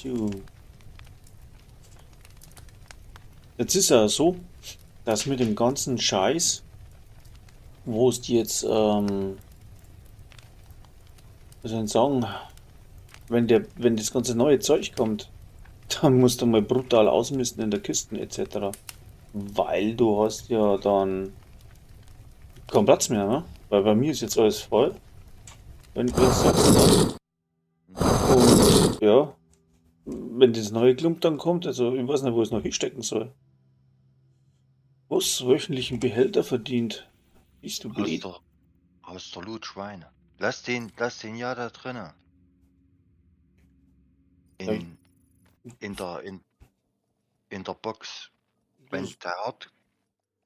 So. Jetzt ist ja so, dass mit dem ganzen Scheiß, wo es die jetzt, was soll ich sagen, wenn das ganze neue Zeug kommt, dann musst du mal brutal ausmisten in der Kisten etc. Weil du hast ja dann keinen Platz mehr, ne? Weil bei mir ist jetzt alles voll. Wenn du das sagst, ne? Und ja, wenn das neue Klump dann kommt, also ich weiß nicht, wo es noch hinstecken soll. Was wöchentlichen Behälter verdient? Bist du Hast blöd? du, hast du Loot, Schweine. Lass den ja da drinne. In, in der, in, in der Box. Wenn Das, der Hard,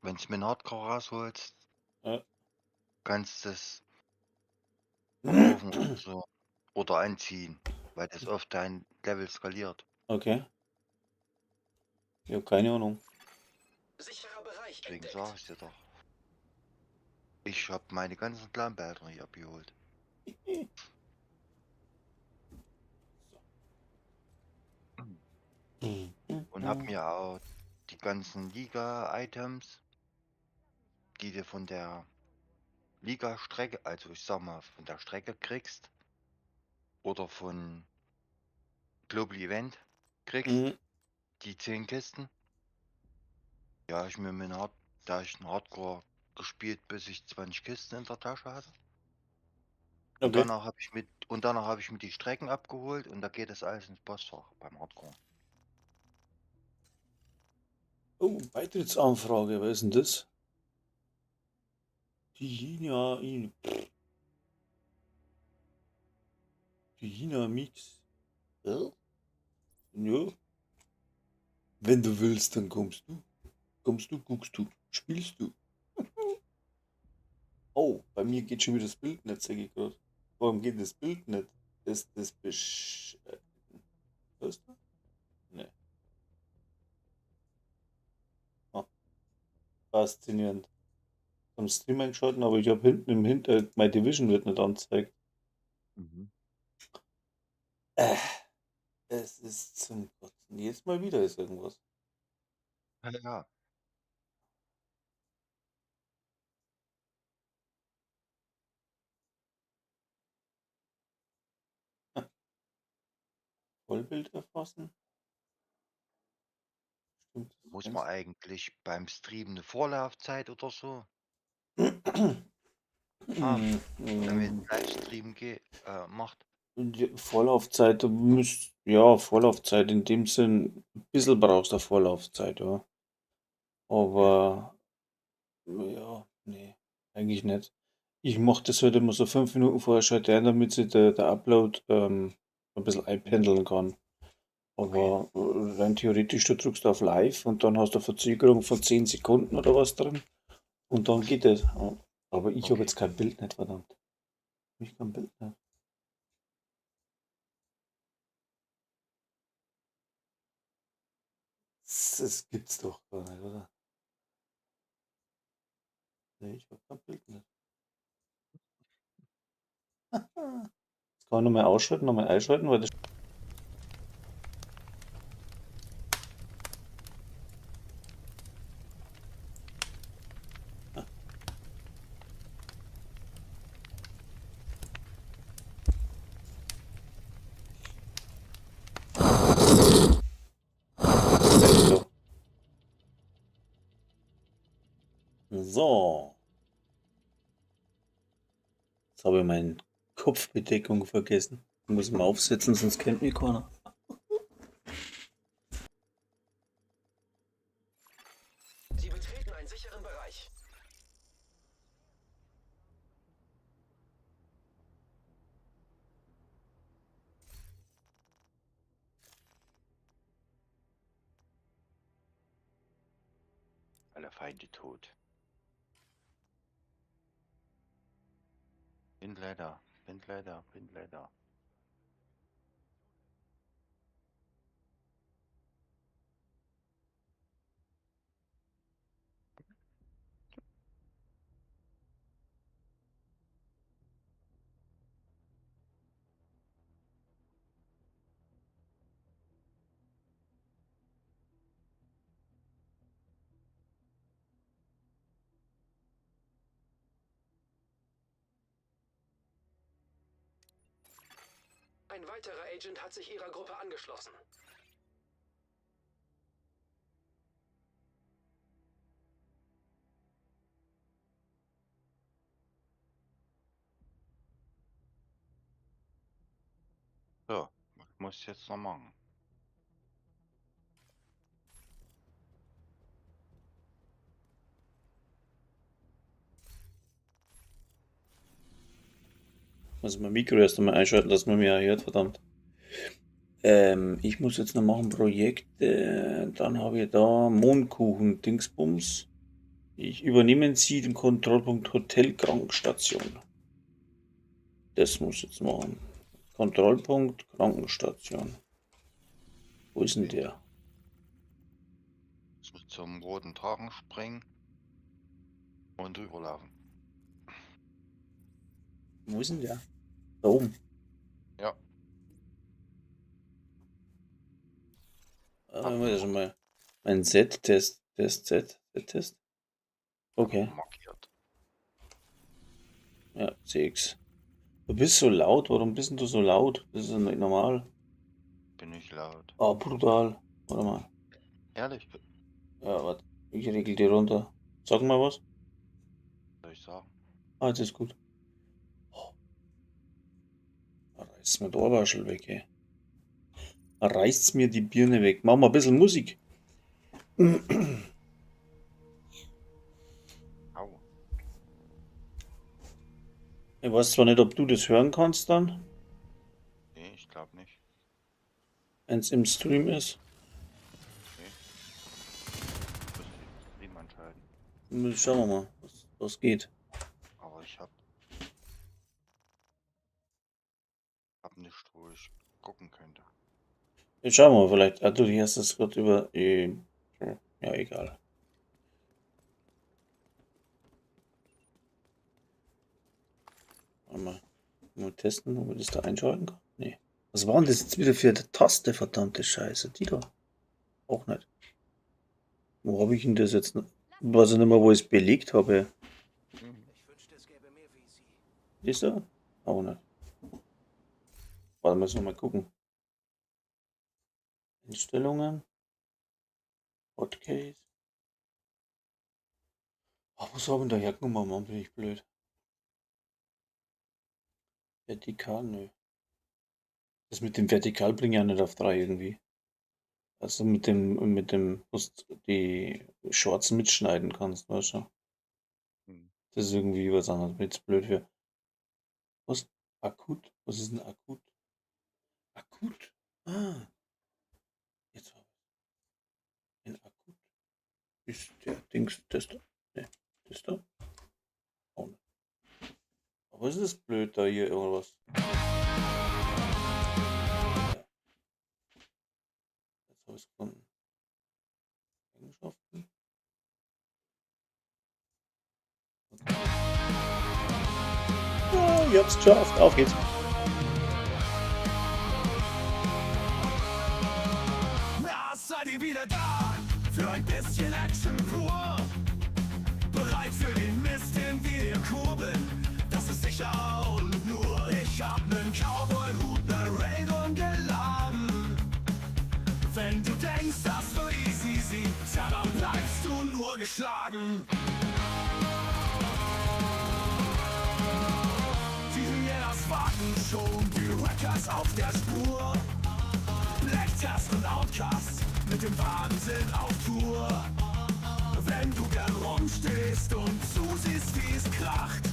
wenn's mit Hardcore rausholst, ja. kannst du es verkaufen oder so. Oder anziehen, weil das auf dein Level skaliert. Okay. Ja, keine Ahnung. Sicherer Bereich Deswegen entdeckt. sag ich dir doch. Ich hab meine ganzen Clanbehälter hier abgeholt. Und hab mir auch die ganzen Liga-Items, die du von der Liga-Strecke, also ich sag mal, von der Strecke kriegst, oder von Global Event kriegst, die 10 Kisten. Ja, ich mir mit Hard, da ich ein Hardcore gespielt, bis ich 20 Kisten in der Tasche hatte. Und Okay. danach habe ich mir die Strecken abgeholt und da geht das alles ins Postfach beim Hardcore. Oh, Beitrittsanfrage, wer ist denn das? Die China, die China Mix. Ja? Ja. Wenn du willst, dann kommst du. Kommst du, guckst du, spielst du. Oh, bei mir geht schon wieder das Bild nicht, sag ich grad. Warum geht das Bild nicht? Ist das besch... Was da? Nee. Ah, faszinierend. Am Stream eingeschalten, aber ich hab hinten im Hinter... My Division wird nicht angezeigt. Es ist zum Kotzen. Jetzt mal wieder ist irgendwas. Ja, ja. Vollbild erfassen? Stimmt, das Muss man Fenster. eigentlich beim Streamen eine Vorlaufzeit oder so haben, damit Livestream macht? Die Vorlaufzeit, du müsst, ja, Vorlaufzeit in dem Sinn, ein bisschen brauchst du Vorlaufzeit, ja. Aber, ja, nee, eigentlich nicht. Ich mach das halt immer so 5 Minuten vorher schalte ein, damit sich der Upload ein bisschen einpendeln kann. Aber rein theoretisch, du drückst auf Live und dann hast du eine Verzögerung von 10 Sekunden oder was drin. Und dann geht das. Ja. Aber ich hab jetzt kein Bild nicht, verdammt. Ich kein Bild nicht. Das gibt's doch gar nicht, oder? Nee, ich hab kein Bild nicht. Das kann ich nochmal ausschalten, nochmal einschalten, weil das. So. Jetzt habe ich meine Kopfbedeckung vergessen. Muss ich mal aufsetzen, sonst kennt mich keiner. Sie betreten einen sicheren Bereich. Alle Feinde tot. Windleiter, Windleiter, Windleiter. Ein weiterer Agent hat sich ihrer Gruppe angeschlossen. So, was muss ich jetzt noch machen? Muss mein Mikro erst einmal einschalten, dass man mich auch hört, verdammt. Ich muss jetzt noch machen Projekte. Dann habe ich da Mondkuchen, Dingsbums. Ich übernehmen Sie den Kontrollpunkt Hotel Krankenstation. Das muss ich jetzt machen. Kontrollpunkt Krankenstation. Wo ist denn der? Ich muss zum roten Drachen springen und rüberlaufen. Wo ist denn der? Da oben. Ja. Ah, ich muss ja schon mal mein Z-Test. Test, Z, Z-Test. Okay. Markiert. Ja, CX. Du bist so laut. Warum bist denn du so laut? Das ist ja nicht normal. Bin ich laut. Ah, brutal. Warte mal. Ehrlich, Ja, warte. Ich regel die runter. Sag mal was. soll ich sagen? Ah, jetzt ist gut. Oh. Da reißt mir der Ohrwaschel weg, ey. Da reißt's mir die Birne weg. Mach mal ein bisschen Musik. Au. Ich weiß zwar nicht, ob du das hören kannst dann, Nee, ich glaube nicht. wenn es im Stream ist. Nee. Muss den Stream anschalten. Schauen wir mal, was geht. Aber ich hab nicht, wo ich gucken könnte. Ja, schauen wir mal, vielleicht. Ah, du hast das gerade über. Ja, egal. Warte mal. Mal testen, ob ich das da einschalten kann. Nee. Was war denn das jetzt wieder für eine Taste, verdammte Scheiße? Die da. Auch nicht. Wo habe ich denn das jetzt? Weiß ich nicht mehr, wo ich es belegt habe. Ich wünschte, es gäbe mehr wie Sie. Ist da? Auch nicht. Warte, müssen wir mal gucken. Einstellungen. Hotkeys. Ach, was haben wir denn da hergenommen, Mann? Bin ich blöd. Vertikal, nö. Das mit dem Vertikal bringe ich ja nicht auf 3 irgendwie. Also mit dem, wo du die Shorts mitschneiden kannst, weißt du? Hm. Das ist irgendwie was anderes, bin jetzt blöd für. Was? Akut? Was ist denn akut? Akut? Ah. Jetzt hab ich. Ein Akut. Ist der Dings, das da? Ne, das da? Auch nicht. Aber ist das blöd da hier irgendwas? Ja. Jetzt hab ich's gefunden. Eigenschaften. Okay. Ja, ich hab's geschafft. Auf geht's. Na, seid ihr wieder da für ein bisschen Action pur. Bereit für den Mist, den wir hier kurbeln. Das ist sicher und nur ich hab nen Cowboy-Hut, ne Railgun geladen. Wenn du denkst, das wird easy, easy, tja, dann bleibst du nur geschlagen. Die Hyenas warten schon, die Wreckers auf der Spur. Black Task und Outcasts mit dem Wahnsinn auf Tour. Wenn du gern rumstehst und zusiehst, wie es kracht,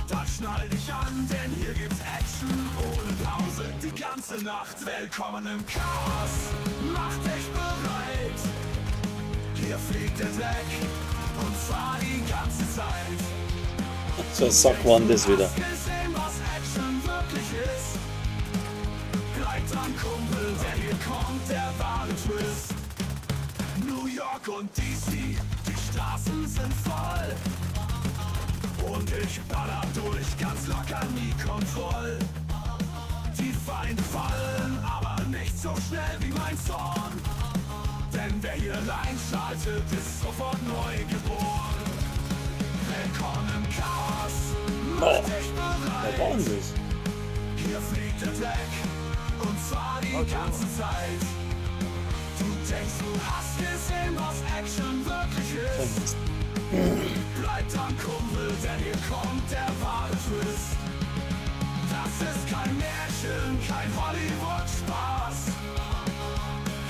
dann schnall dich an, denn hier gibt's Action ohne Pause die ganze Nacht. Willkommen im Chaos, mach dich bereit. Hier fliegt der Dreck und zwar die ganze Zeit. So, Sack waren das wieder. Hast gesehen, was Action wirklich ist. Bleib dran, Kumpel, denn hier kommt der wahre Twist. New York und DC, die Straßen sind voll. Und ich baller durch, ganz locker, nie Kontroll. Die Feinde fallen, aber nicht so schnell wie mein Zorn. Denn wer hier reinschaltet, ist sofort neu geboren. Willkommen im Chaos, mach Oh, dich Wer war bereit. denn das? Hier fliegt fliegt der Dreck, und zwar die ganze Zeit. Du denkst, du hast gesehen, was Action wirklich ist. Bleib dran, Kumpel, denn hier kommt der wahre Twist. Das ist kein Märchen, kein Hollywood-Spaß.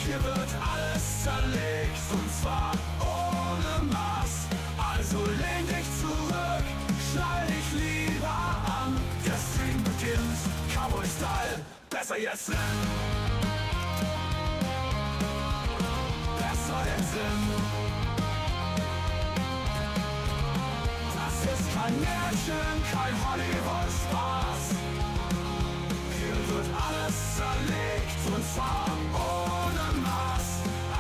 Hier wird alles zerlegt und zwar ohne Maß. Also lehn dich zurück, schnall dich lieber an. Der Stream beginnt, Cowboy-Style, besser jetzt rennen. Besser jetzt rennen. Das ist kein Märchen, kein Hollywood-Spaß. Hier wird alles zerlegt und zwar ohne Maß.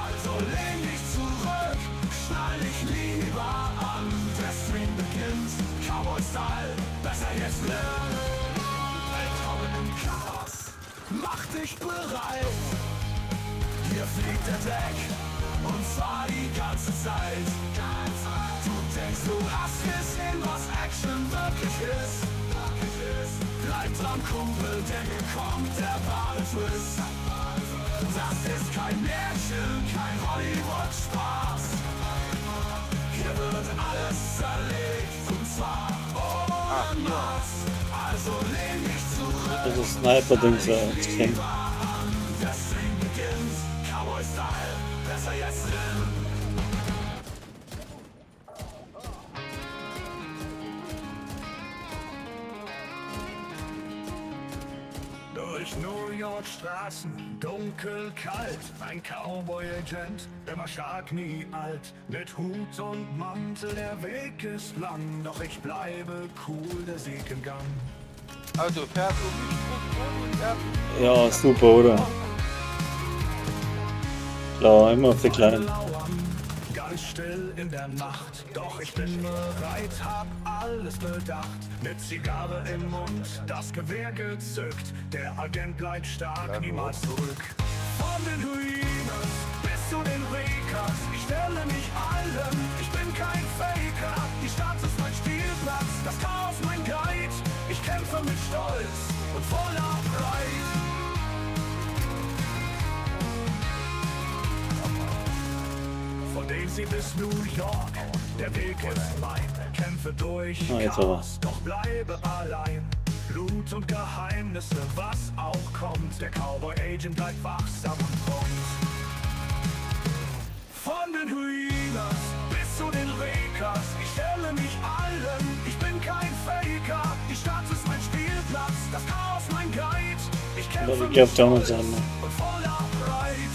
Also lehn dich zurück, schnall dich lieber an. Der Stream beginnt, Cowboy-Style, besser jetzt lernen. Willkommen im Chaos, mach dich bereit. Hier fliegt der Dreck und zwar die ganze Zeit. Du denkst, du hast gesehen, was Action wirklich ist. Bleib dran, Kumpel, denn hier kommt der wahre Twist. Das ist kein Märchen, kein Hollywood-Spaß. Hier wird alles zerlegt und zwar ohne Maß. Also lehn dich zurück. Also Sniper-Dings gesehen. Der Stream beginnt, Cowboy-Style, besser jetzt drin. Durch New York Straßen, dunkel, kalt, ein Cowboy-Agent, immer stark, nie alt. Mit Hut und Mantel, der Weg ist lang, doch ich bleibe cool, der Sieg im Gang. Also fährt um mich rum und er Ja, super, oder? Klar, immer auf die Kleinen. Lauern, ganz still in der Nacht, doch ich bin bereit, hab alles bedacht. Mit Zigarre im Mund, das Gewehr gezückt, der Agent bleibt stark, niemals zurück. Von den Hyenas bis zu den Rakers, ich stelle mich allem, ich bin kein Faker. Die Stadt ist mein Spielplatz, das Chaos mein Guide. Ich kämpfe mit Stolz und voller Pride. Von DC bis New York, der Weg ist mein. Kämpfe durch Ah, jetzt aber. Chaos, doch bleibe allein. Blut und Geheimnisse, was auch kommt. Der Cowboy Agent bleibt wachsam und prompt. Von den Hyenas bis zu den Rakers, ich stelle mich allen, ich bin kein Faker. Die Stadt ist mein Spielplatz, das Chaos mein Guide. Ich kämpfe Ich mit glaub, da haben wir Stolz uns an. und voller Pride.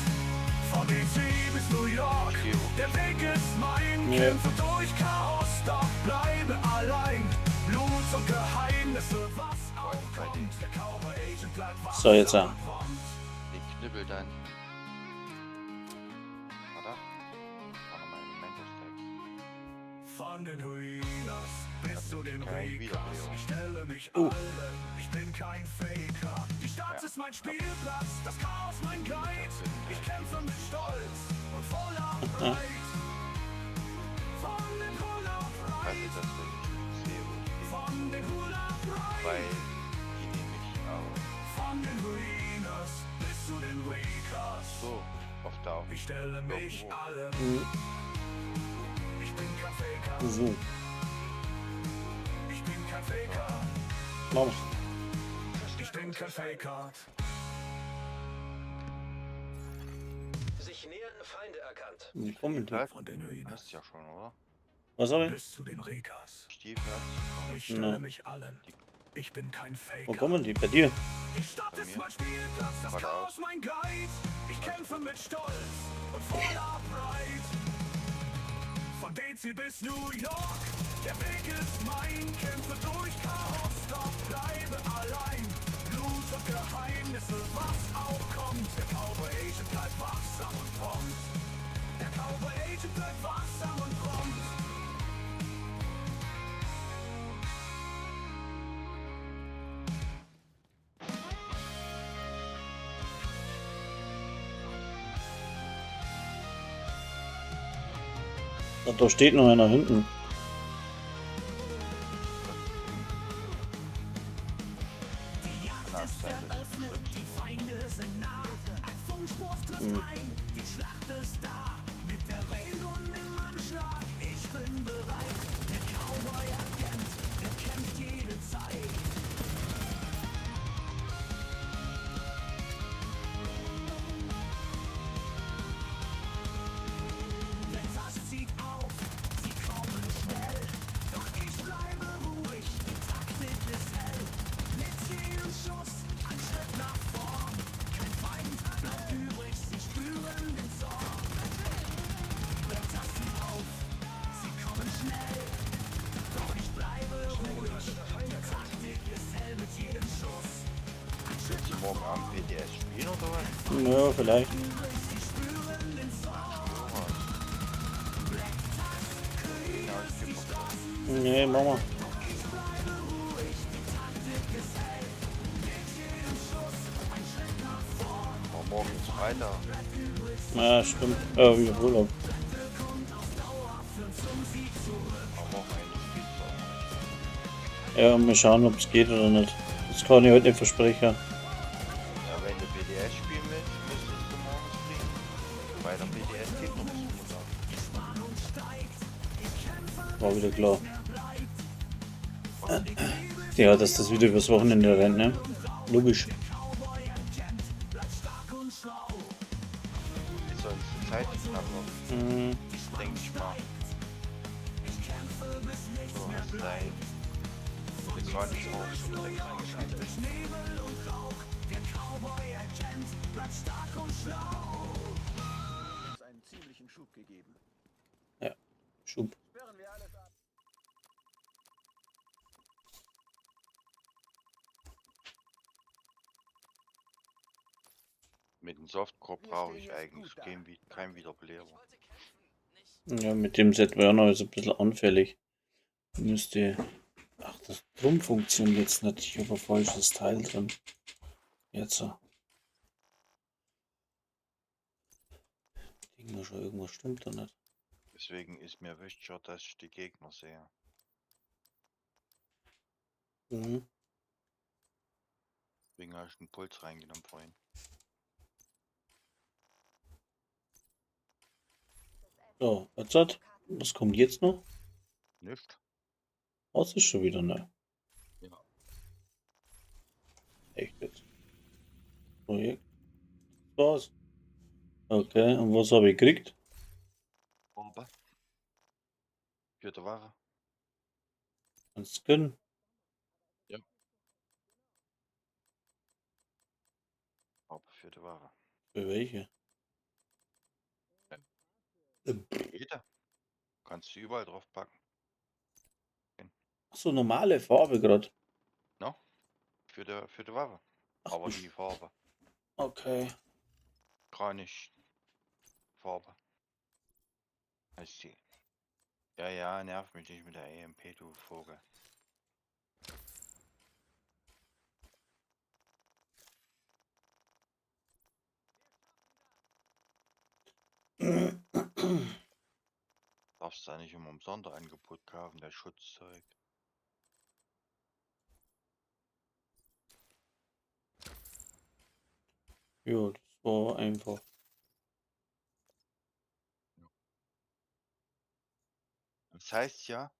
Von DC bis New York, der Weg ist mein. Ja. Kämpfe durch Chaos, doch bleibe allein. Blut und Geheimnisse, was auch kommt. Der Cowboy Agent bleibt wachsam So, jetzt auch. und prompt. Den Knüppel dann. Warte. Warte mal, Mentos Von den Hyenas bis zu den Kein Rakers. Wiederbelebung. Ich stelle mich Oh. allen, ich bin kein Faker. Die Stadt Ja. ist mein Spielplatz, das Chaos mein Guide. Ich kämpfe mit Stolz und voller Pride. Von den Hula Also Pride, das will ich sehe, wo die liegen. von den Hula Pride, Weil die nehme ich auch von den Hyenas bis zu den Rakers. so oft auf. Ich stelle mich Irgendwo. allen, Mhm. ich bin kein Faker. So, Ich bin kein Faker. machen wir's. Ich bin kein Faker. Sich nähernde Feinde erkannt. Wie kommen die? Von den Hyenas Hast du ja schon, oder? Was hab ich? bis zu den Rakers. Stiefel hast du Ich stelle Na. mich allen. Ich bin kein Wo Faker. kommen die? Bei dir? Die Stadt Bei ist mir? mein Spielplatz, das Geradeaus. Chaos mein Guide. Ich kämpfe mit Stolz und voller Pride. Von DC bis New York, der Weg ist mein. Kämpfe durch Chaos, doch bleibe allein. Blut und Geheimnisse, was auch kommt. Der Cowboy Agent bleibt wachsam und prompt. Der Cowboy Agent bleibt wachsam und prompt. Da steht noch einer hinten. Na, auch sein, dass du triffst. Hm. Willst du morgen Abend PDS spielen oder was? Ja, vielleicht. Ja, ich geb noch. Nee, machen wir. Aber morgen ist Freitag. Ja, stimmt. Ja, wieder Urlaub. Am Wochenende spielst du auch nicht. Ja, mal schauen, ob es geht oder nicht. Das kann ich heute nicht versprechen. Ja, wenn du BDS spielen willst, müsstest du morgen streamen. Weil der BDS geht noch bis Montag. War wieder klar. Ja, dass das wieder übers Wochenende rennt, ne? Logisch. Ist sonst die Zeit knapp noch, Mhm. denke ich mal. So hast du dein jetzt war nicht morgens um 6 eingeschaltet. Uns einen ziemlichen Schub gegeben. Ja, Schub. Sperren wir alles ab. Mit dem Softcore Wir brauche stehen ich jetzt eigentlich gut da. kein Wiederbeleber. Ja, mit dem Set Werner ist ein bisschen anfällig. Müsste. Ach, das Drum funktioniert jetzt nicht. Ich habe ein falsches Teil drin. Jetzt so. Denke mir schon, irgendwas stimmt da nicht. Deswegen ist mir wichtiger, dass ich die Gegner sehe. Mhm. Deswegen habe ich einen Puls reingenommen vorhin. So, jetzt hat. Was kommt jetzt noch? Nicht? Was ist schon wieder neu? Ja. Echt jetzt? Projekt. Das war's. Okay, und was habe ich gekriegt? Bombe. Vierte Waffe. Ein Skin. Ja. Farbe für die Waffe. Für welche? Ja. Äh, Jede. Kannst du überall drauf packen. Ach so, normale Farbe gerade. No? Für die Waffe. Ach, Aber du die Farbe. Okay. Kranich. Farbe. Heißt die. Ja, ja, nerv mich nicht mit der EMP, du Vogel. Darfst da nicht immer im Sonderangebot kaufen, der Schutzzeug. Ja, das war einfach. Das heißt ja,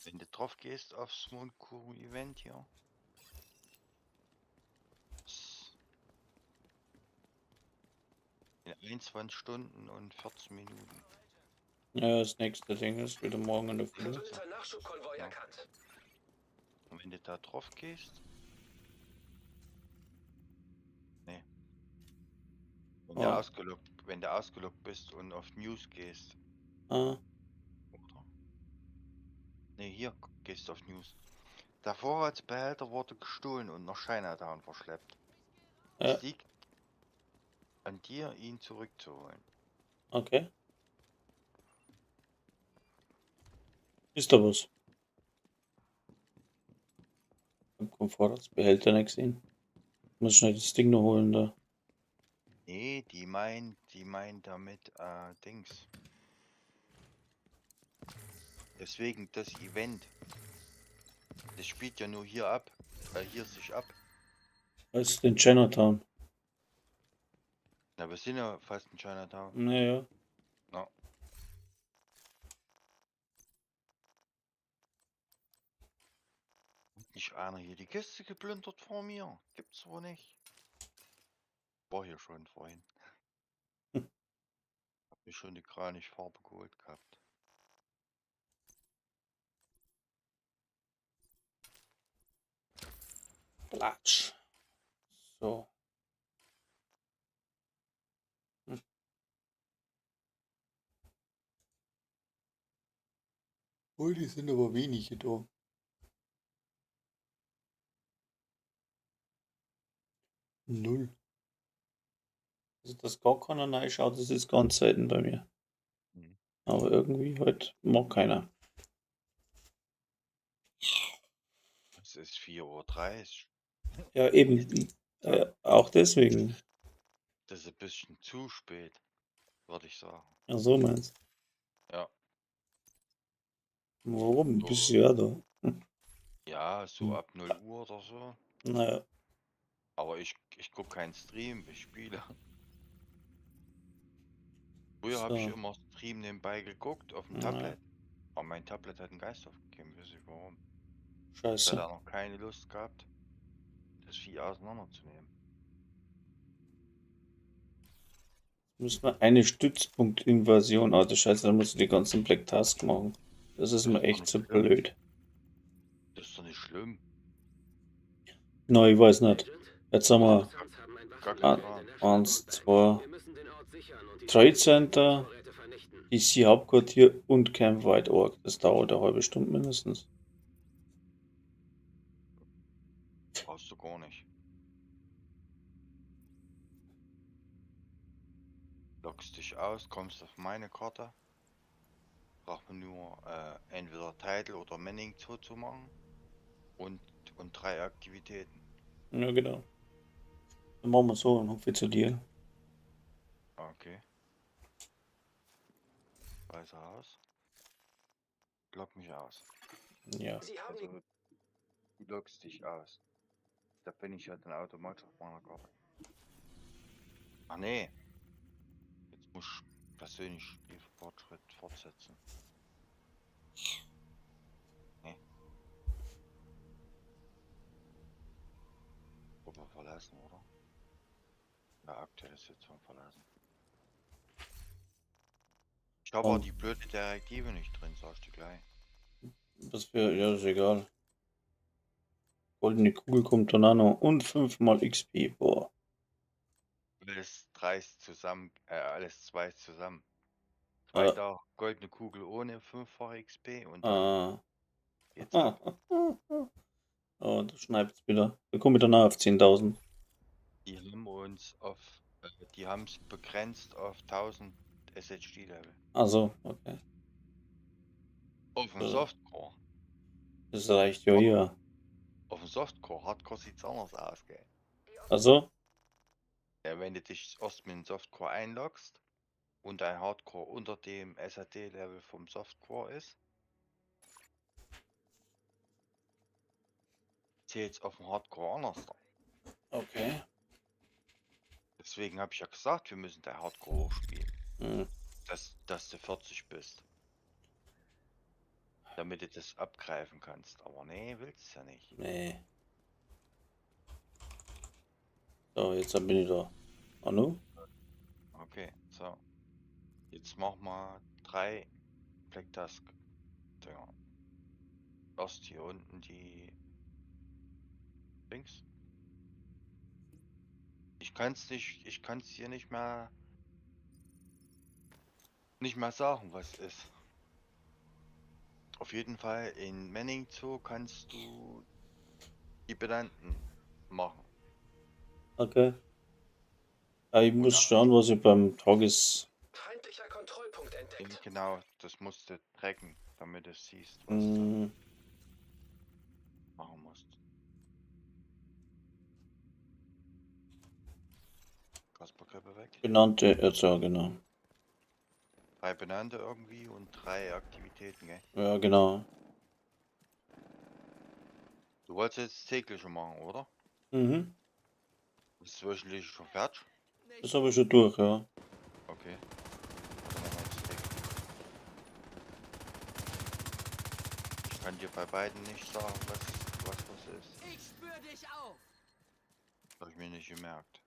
wenn du drauf gehst aufs Mondkuchen-Event hier, in 21 Stunden und 14 Minuten. Ja, das nächste Ding ist wieder morgen in der Früh. Verbündeter Nachschubkonvoi Ja. erkannt. Und wenn du da drauf gehst, nee. Wenn du Ah. ausgelockt bist und auf News gehst, Ah, oder? Ne, hier gehst du auf News. Der Vorratsbehälter wurde gestohlen und nach Chinatown verschleppt. Ja. Es liegt an dir, ihn zurückzuholen. okay. Ist da was? Ich hab keinen Vorratsbehälter nicht gesehen. Muss schnell das Ding noch holen da. Nee, die meinen damit Dings. Deswegen das Event. Das spielt ja nur hier ab, hier sich ab. Was in Chinatown? Na, wir sind ja fast in Chinatown. Naja. Ja. Hat nicht einer hier die Kiste geplündert vor mir? Gibt's wohl nicht. War hier schon vorhin. Hab mir schon die Kranichfarbe geholt gehabt. Platsch. So. Hm. Oh, die sind aber wenige da. Null. Also, dass gar keiner reinschaut, das ist ganz selten bei mir. Mhm. Aber irgendwie heute mag keiner. Es ist 4:30 Uhr. Ja, eben. Auch deswegen. Das ist ein bisschen zu spät, würde ich sagen. Ja, so meinst. Ja. Warum? So. Bist du ja da. Ja, so Hm. ab 0 Uhr oder so. Naja. Aber ich gucke keinen Stream, ich spiele. Früher habe ich So. immer Stream nebenbei geguckt auf dem Ja. Tablet. Aber mein Tablet hat einen Geist aufgegeben, weiß ich warum. Ich Scheiße. hatte da noch keine Lust gehabt, das Vieh auseinanderzunehmen. Müssen wir eine Stützpunktinvasion. Ah, das Scheiße, da musst du die ganzen Black Task machen. Das ist Das mir ist doch echt nicht zu schlimm. blöd. Das ist doch nicht schlimm. Nein, ich weiß nicht. Jetzt haben wir Gar kein Plan. 1, 2, Trade Center, DC Hauptquartier und Camp White Orc. Das dauert eine halbe Stunde mindestens. Brauchst du gar nicht. Loggst dich aus, kommst auf meine Karte. Braucht man nur entweder Title oder Manning zuzumachen. Und 3 Aktivitäten. Ja, genau. Dann machen wir so und hoffe zu dir. Okay. Weiße Haus. Log mich aus. Ja. Sie haben die Also, du loggst dich aus. Da bin ich ja dann automatisch auf meiner Karte. Ach nee. Jetzt muss ich persönlich Spielfortschritt fortsetzen. Nee. Gruppe verlassen, oder? Ja, aktuelle Situation verlassen. Ich habe Oh. auch die blöde Direktive nicht drin, sag ich dir gleich. Was für, ja, ist egal. Goldene Kugel kommt dann auch noch und 5 mal XP. Boah. Alles drei ist zusammen, alles zwei ist zusammen. Zwei Ja. da, goldene Kugel ohne 5-fache XP und dann Ah. geht's ab. Oh, das schneidet's wieder. Wir kommen danach auf 10.000. Die haben uns auf, die haben's begrenzt auf 1000 SHD Level. Also, okay. Auf dem Ja. Softcore. Das reicht ja hier. Auf dem Softcore. Hardcore sieht's anders aus, gell? Also? Ja, wenn du dich erst mit dem Softcore einloggst und dein Hardcore unter dem SAD-Level vom Softcore ist, zählt's auf dem Hardcore anders. Okay. Deswegen hab ich ja gesagt, wir müssen der Hardcore hochspielen. Hm. Dass du 40 bist. Damit du das abgreifen kannst. Aber nee, willst du ja nicht. Nee. So, jetzt bin ich da. Hallo? Okay, so. Jetzt mach mal 3 Black Task Dinger. Erst hier unten die Dings. Ich kann's nicht, ich kann's hier nicht mehr sagen, was ist. Auf jeden Fall in Manning Zoo kannst du die Benannten machen. Okay. Ja, ich muss schauen, was ich beim Tages... Feindlicher Kontrollpunkt entdeckt. Genau, das musst du tracken, damit du siehst, was du machen musst. Kasperköppe weg. Benannte, ja, genau. 3 Benannte irgendwie und 3 Aktivitäten, gell? Ja, genau. Du wolltest jetzt tägliche machen, oder? Mhm. Ist wöchentlich schon fertig? Das habe ich schon durch, ja. Okay. Warte mal, mal Stick. Ich kann dir bei beiden nicht sagen, was das ist. Ich spür dich auf. Habe ich mir nicht gemerkt.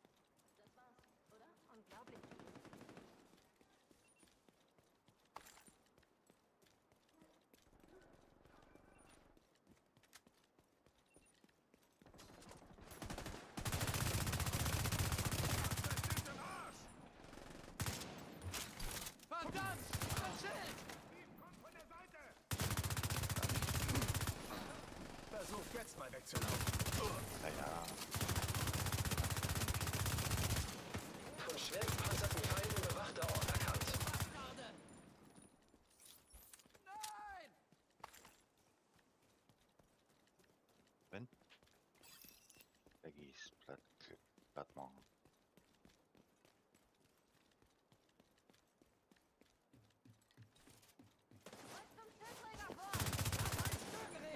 Verdammt! Ein Schild! Versuch jetzt mal wegzulaufen. Naja, Von schwer gepanzerten Feinden bewachter Ort erkannt. Bastarde! Nein! wenn. Vergiss, platt machen.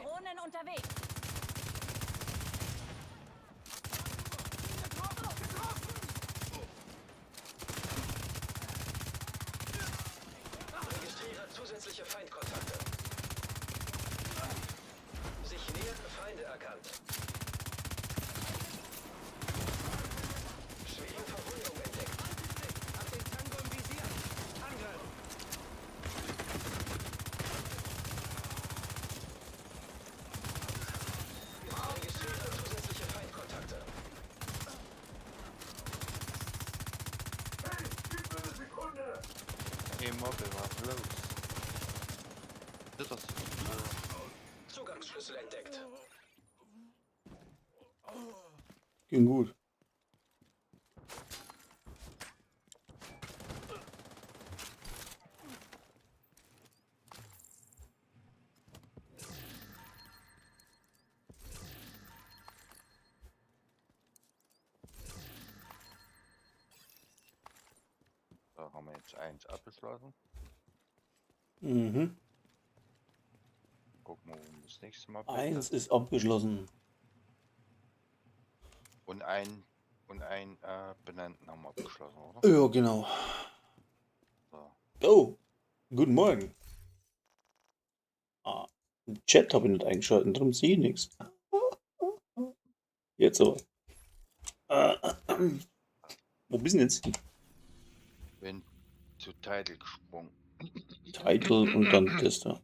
Drohnen unterwegs. Registriere zusätzliche Feindkontakte. Sich nähernde Feinde erkannt. Schwere Verwundung entdeckt. Hab den Tango im Visier. Angriff! Registriere zusätzliche Feindkontakte. Hey Mobile, was los? Das ist Zugangsschlüssel entdeckt. Ging gut. Da haben wir jetzt eins abgeschlossen. Mhm. Gucken wir, wo wir das nächste Mal bleiben. Eins ist abgeschlossen. Und ein benannten haben wir abgeschlossen, oder? Ja, genau. So. Oh, guten Morgen. Ah, den Chat habe ich nicht eingeschaltet, darum sehe ich nichts. Jetzt aber. Wo bist du denn jetzt? Bin zu Title gesprungen. Title und dann das da.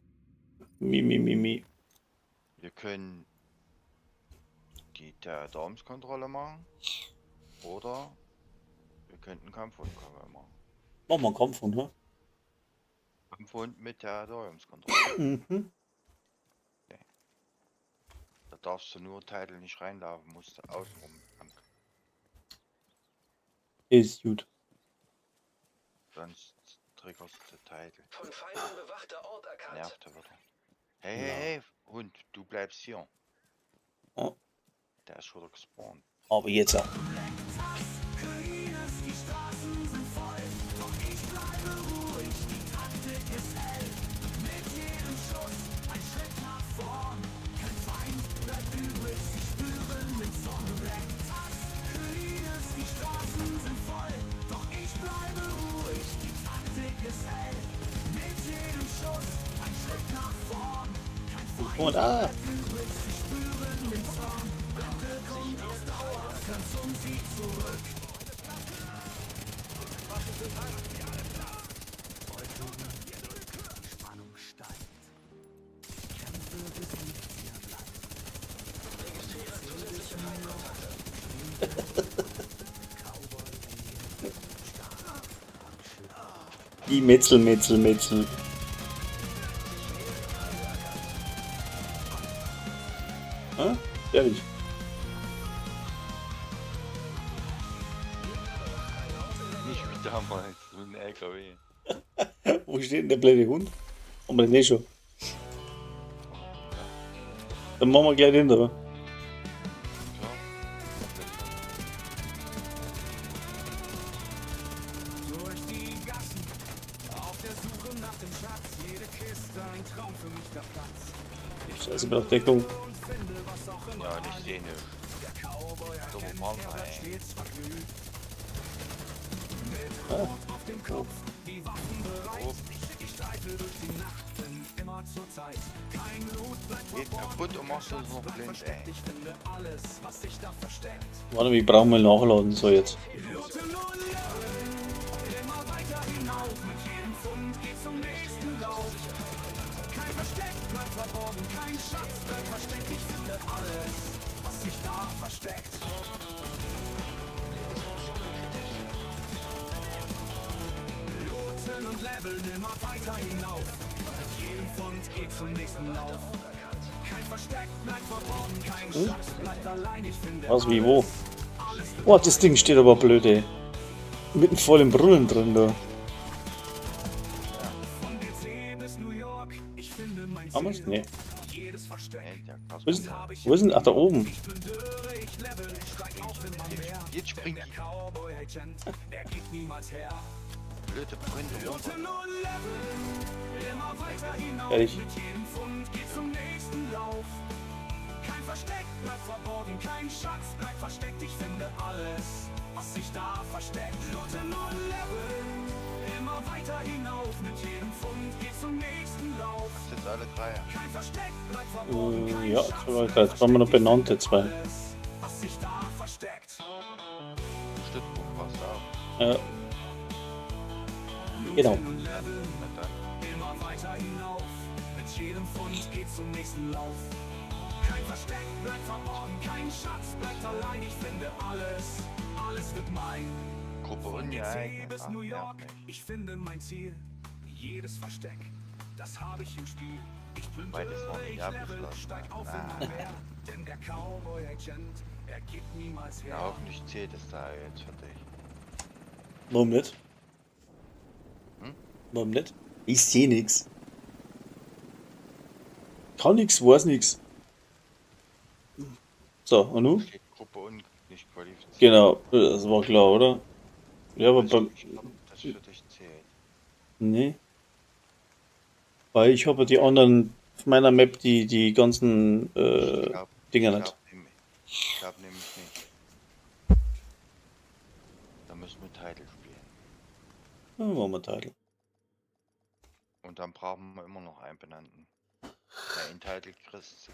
Mi, mi, mi, mi. Wir können die Territoriumskontrolle machen. Oder wir könnten Kampfhundkontrolle machen. Machen wir einen Kampfhund, ne? Kampfhund mit Territoriumskontrolle. Mhm. Da darfst du nur Title nicht reinlaufen, musst du außenrum lang. Ist gut. Sonst triggerst du Title. Von Feinden bewachter Ort erkannt. Nervt er wieder. Hey, hey, hey, Hund, du bleibst hier. Oh. Der ist schon wieder gespawnt. Aber jetzt auch. Die Straßen sind voll, doch ich bleibe ruhig, die Taktik ist hell. Mit jedem Schuss ein Schritt nach vorn, kein Feind bleibt übrig, sie spüren den Zorn. Black Hyenas, die Straßen sind voll, doch ich bleibe ruhig, die Taktik ist hell. Mit jedem Schuss ein Schritt nach vorn, kein Feind Und ah, bleibt übrig, sie spüren den Zorn. Glocke kommt auf Dauer, ganz um sie zurück. Die Spannung steigt. Ich kämpfe, bis nichts mehr bleibt. Registriere zusätzliche Feindkontakte. Cowboy stark am Schiff. die Metzel, Metzel, Metzel. Ah, fertig. Nicht wie damals, mit dem LKW. Wo steht denn der blöde Hund? Haben wir den eh schon? Dann machen wir gleich den da. Ja. Durch die Gassen, auf der Suche nach dem Schatz. Jede Kiste ein Traum für mich der Platz. Scheiße, ich brauch Deckung. Und finde, was auch immer. Ja, und ich sehe nicht. Der Cowboy doch Agent, mal, er bleibt ey. stets verglüht. Mit Rot auf dem Kopf, die Waffen bereit. Oh. Ich streife durch die Nacht, bin immer zur Zeit. Kein Loot bleibt Geht verborgen, kaputt und kein machst uns Schatz noch bleibt blind, versteckt. ey. Ich finde alles, was sich da versteckt. Warte, ich brauche mal nachladen, so jetzt. Looten und leveln, immer weiter hinauf. Mit jedem Pfund geht zum nächsten Lauf. Kein Versteck bleibt verborgen, kein Schatz bleibt versteckt. Ich finde alles, was sich da versteckt. Looten und leveln immer weiter hinauf. Mit jedem Pfund geht zum nächsten Lauf. Kein Versteck bleibt verborgen, kein Schatz bleibt allein. Ich finde Was, wie, wo? alles, alles wird Boah, das Ding steht aber blöd, ey. Mitten voll im Brunnen drin, da. Von DC bis New York, ich finde mein Haben wir's? Ziel. Nee. Jedes Versteck. Ey, der Wo ist, hab ich wo ist denn? Ach, da oben. Ich plündere, ich level, steig auf immer mehr. Jetzt springt Der die Cowboy Agent, der geht niemals her. blöde Brinde runter. Looten und leveln, immer weiter hinauf. Ehrlich? Mit jedem Pfund geht zum nächsten Lauf. Kein Versteck bleibt verborgen, kein Schatz bleibt versteckt. Ich finde alles, was sich da versteckt. Looten und leveln, immer weiter hinauf. Mit jedem Pfund geht zum nächsten Lauf. Das ist alle drei. Kein Versteck bleibt verborgen, kein Ja, Schatz jetzt brauchen wir bleibt jetzt brauchen wir noch versteckt. benannte zwei. Alles, was sich da versteckt. Stützpunkt passt auf. Ja. Genau. Looten und leveln, Na dann. immer weiter hinauf. Mit jedem Pfund geht zum nächsten Lauf. Kein Versteck bleibt verborgen, kein Schatz bleibt allein. Ich finde alles, alles wird mein. Gruppe Von DC ungeeignet. bis Ach, New nerv York, mich. ich finde mein Ziel. Jedes Versteck, das habe ich im Spiel. Ich Weil das noch plündere, nicht ich level, abgeschlossen. steig auf Ah. immer mehr. Denn der Cowboy Agent, er gibt niemals her. Na, hoffentlich zählt es da jetzt für dich. Warum nicht? Hm? Warum nicht? Ich seh nix. Kann nix, weiß nix. So, und nun? Steht Gruppe un nicht qualifiziert. Genau, das war klar, oder? Ja, aber Weiß beim. nicht, ob das für dich zählt. Nee. Weil ich habe die anderen auf meiner Map die ganzen Ich glaub, Dinger ich nicht. glaub nämlich, ich glaub nämlich nicht. Da müssen wir Title spielen. Ja, machen wir Title. Und dann brauchen wir immer noch einen benannten. Ja, in Title kriegst ist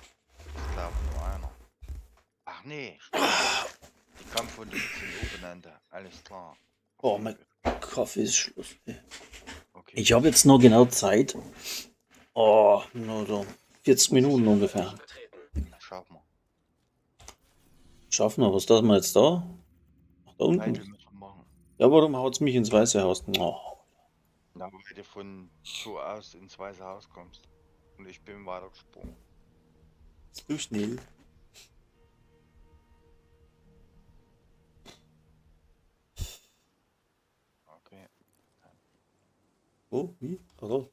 glaub nur einer. Ach nee, stimmt. Die Kampfhunde sind obenannte. Alles klar. Oh, mein Kaffee ist Schluss. Ey. Okay. Ich habe jetzt noch genau Zeit. Oh, nur so 40 Minuten ungefähr. Betreten. Schaffen wir. Schaffen wir, was das wir jetzt da? Ach, da unten. Title müssen wir machen. Ja, warum haut's mich ins Weiße Haus? Oh. Na, weil du von so aus ins Weiße Haus kommst. Und ich bin weitergesprungen. Zu schnell. Okay. Wo? Wie? Ach so.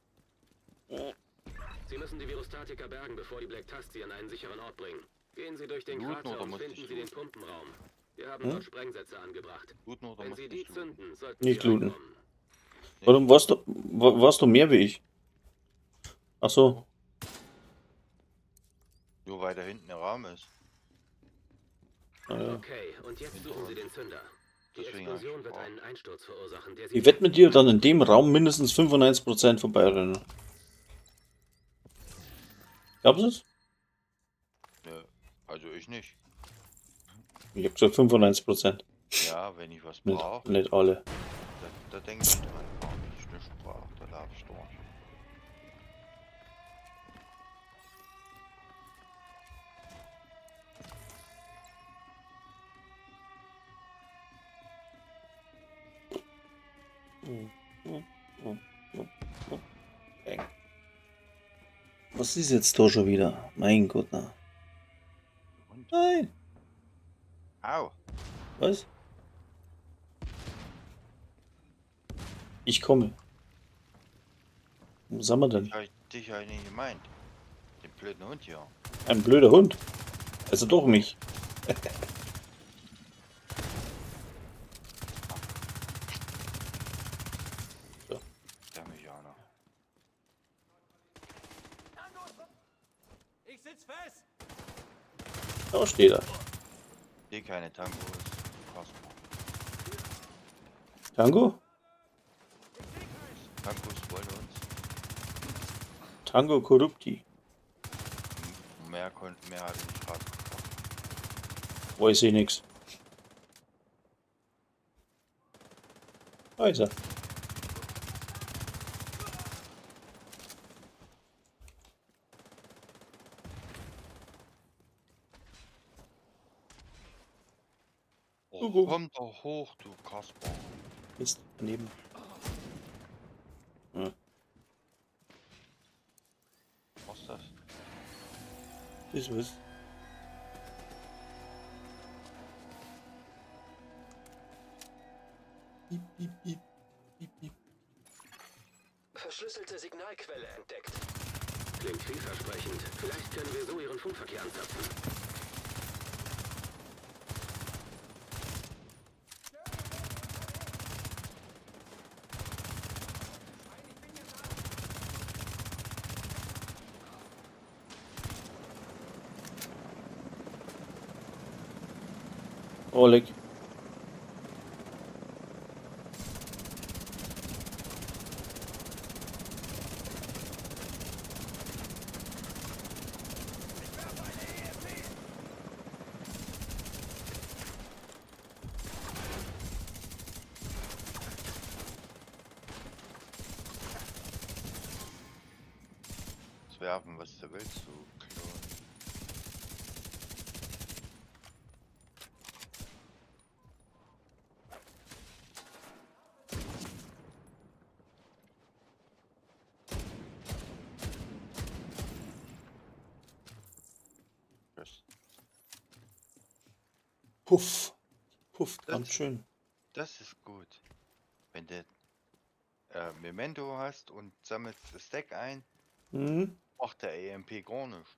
Sie müssen die Virostatiker bergen, bevor die Black Tusk sie an einen sicheren Ort bringen. Gehen Sie durch den Looten Krater oder und muss ich finden Sie den looten? Pumpenraum. Wir haben Hm? dort Sprengsätze angebracht. Looten oder Wenn muss Sie die nicht looten? zünden, sollten Nicht Sie looten. reinkommen. Warum warst du, warst du mehr wie ich? Ach so. Nur weil da hinten der Raum ist. Ja. Okay, und jetzt suchen Sie den Zünder. Die Deswegen hab ich Explosion wird gefragt. einen Einsturz verursachen, der Sie Ich wette mit dir dann in dem Raum mindestens 95% vorbeirennen. Glaubst du es? Nö, also ich nicht. Ich hab gesagt 95%. Ja, wenn ich was Nicht, brauche, nicht alle. da denke ich dran. Gar nicht. Wenn ich nichts brauche, da laufe ich durch. Bang. Was ist jetzt da schon wieder? Mein Gott, na. Und? Nein. Au! Was? Ich komme. Wo sind wir denn? Ich hab dich hab ich nicht gemeint. Den blöden Hund hier. Ein blöder Hund. Also doch mich. Der mich auch noch. Ich sitz fest! Da steht er. Sehe keine Tangos. Kasper. Tango? Tangos wollen uns. Tango Corrupti. Mehr konnten mehr habe ich nicht rausgebracht. Weiß ich nix. Da ist er. Oh, Hugo. komm doch hoch, du Kasper. Mist, daneben. Ja, Was ist das? das was. Piep, piep, piep. Piep, piep. Verschlüsselte Signalquelle entdeckt. Klingt vielversprechend. Vielleicht können wir so Ihren Funkverkehr anzapfen. Oleg. Das werfen, was du willst, du Klon. Tschüss. Puff. Pufft Das- ganz schön. Das ist gut. Wenn du Memento hast und sammelst das Deck ein, Hm? macht der EMP gar nichts.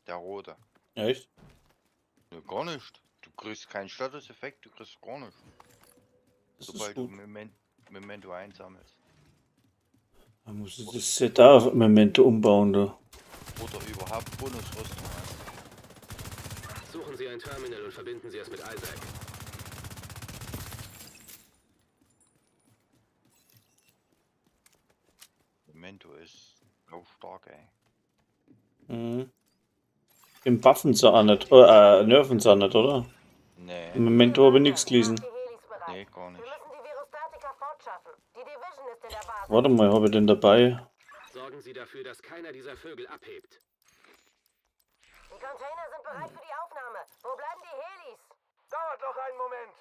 Der rote. Echt? Ne, gar nicht. Du kriegst keinen Statuseffekt, du kriegst gar nichts. Das ist Sobald du gut. Memento einsammelst. Man muss das Setup auf Memento umbauen, da. Oder überhaupt Bonusrüstung hast. Suchen Sie ein Terminal und verbinden Sie es mit Isaac. Memento ist auch stark, ey. Mhm. Im Waffen sie auch nicht, Nerven sie auch nicht, oder? Nee, Im Memento habe ich nichts gelesen. Macht die Helis bereit. nee, gar Wir nicht. müssen die Virustatika fortschaffen. Die Division ist in der Basis. Warte mal, habe ich denn dabei? Sorgen Sie dafür, dass keiner dieser Vögel abhebt. Die Container sind bereit für die Aufnahme. Wo bleiben die Helis? Dauert noch einen Moment.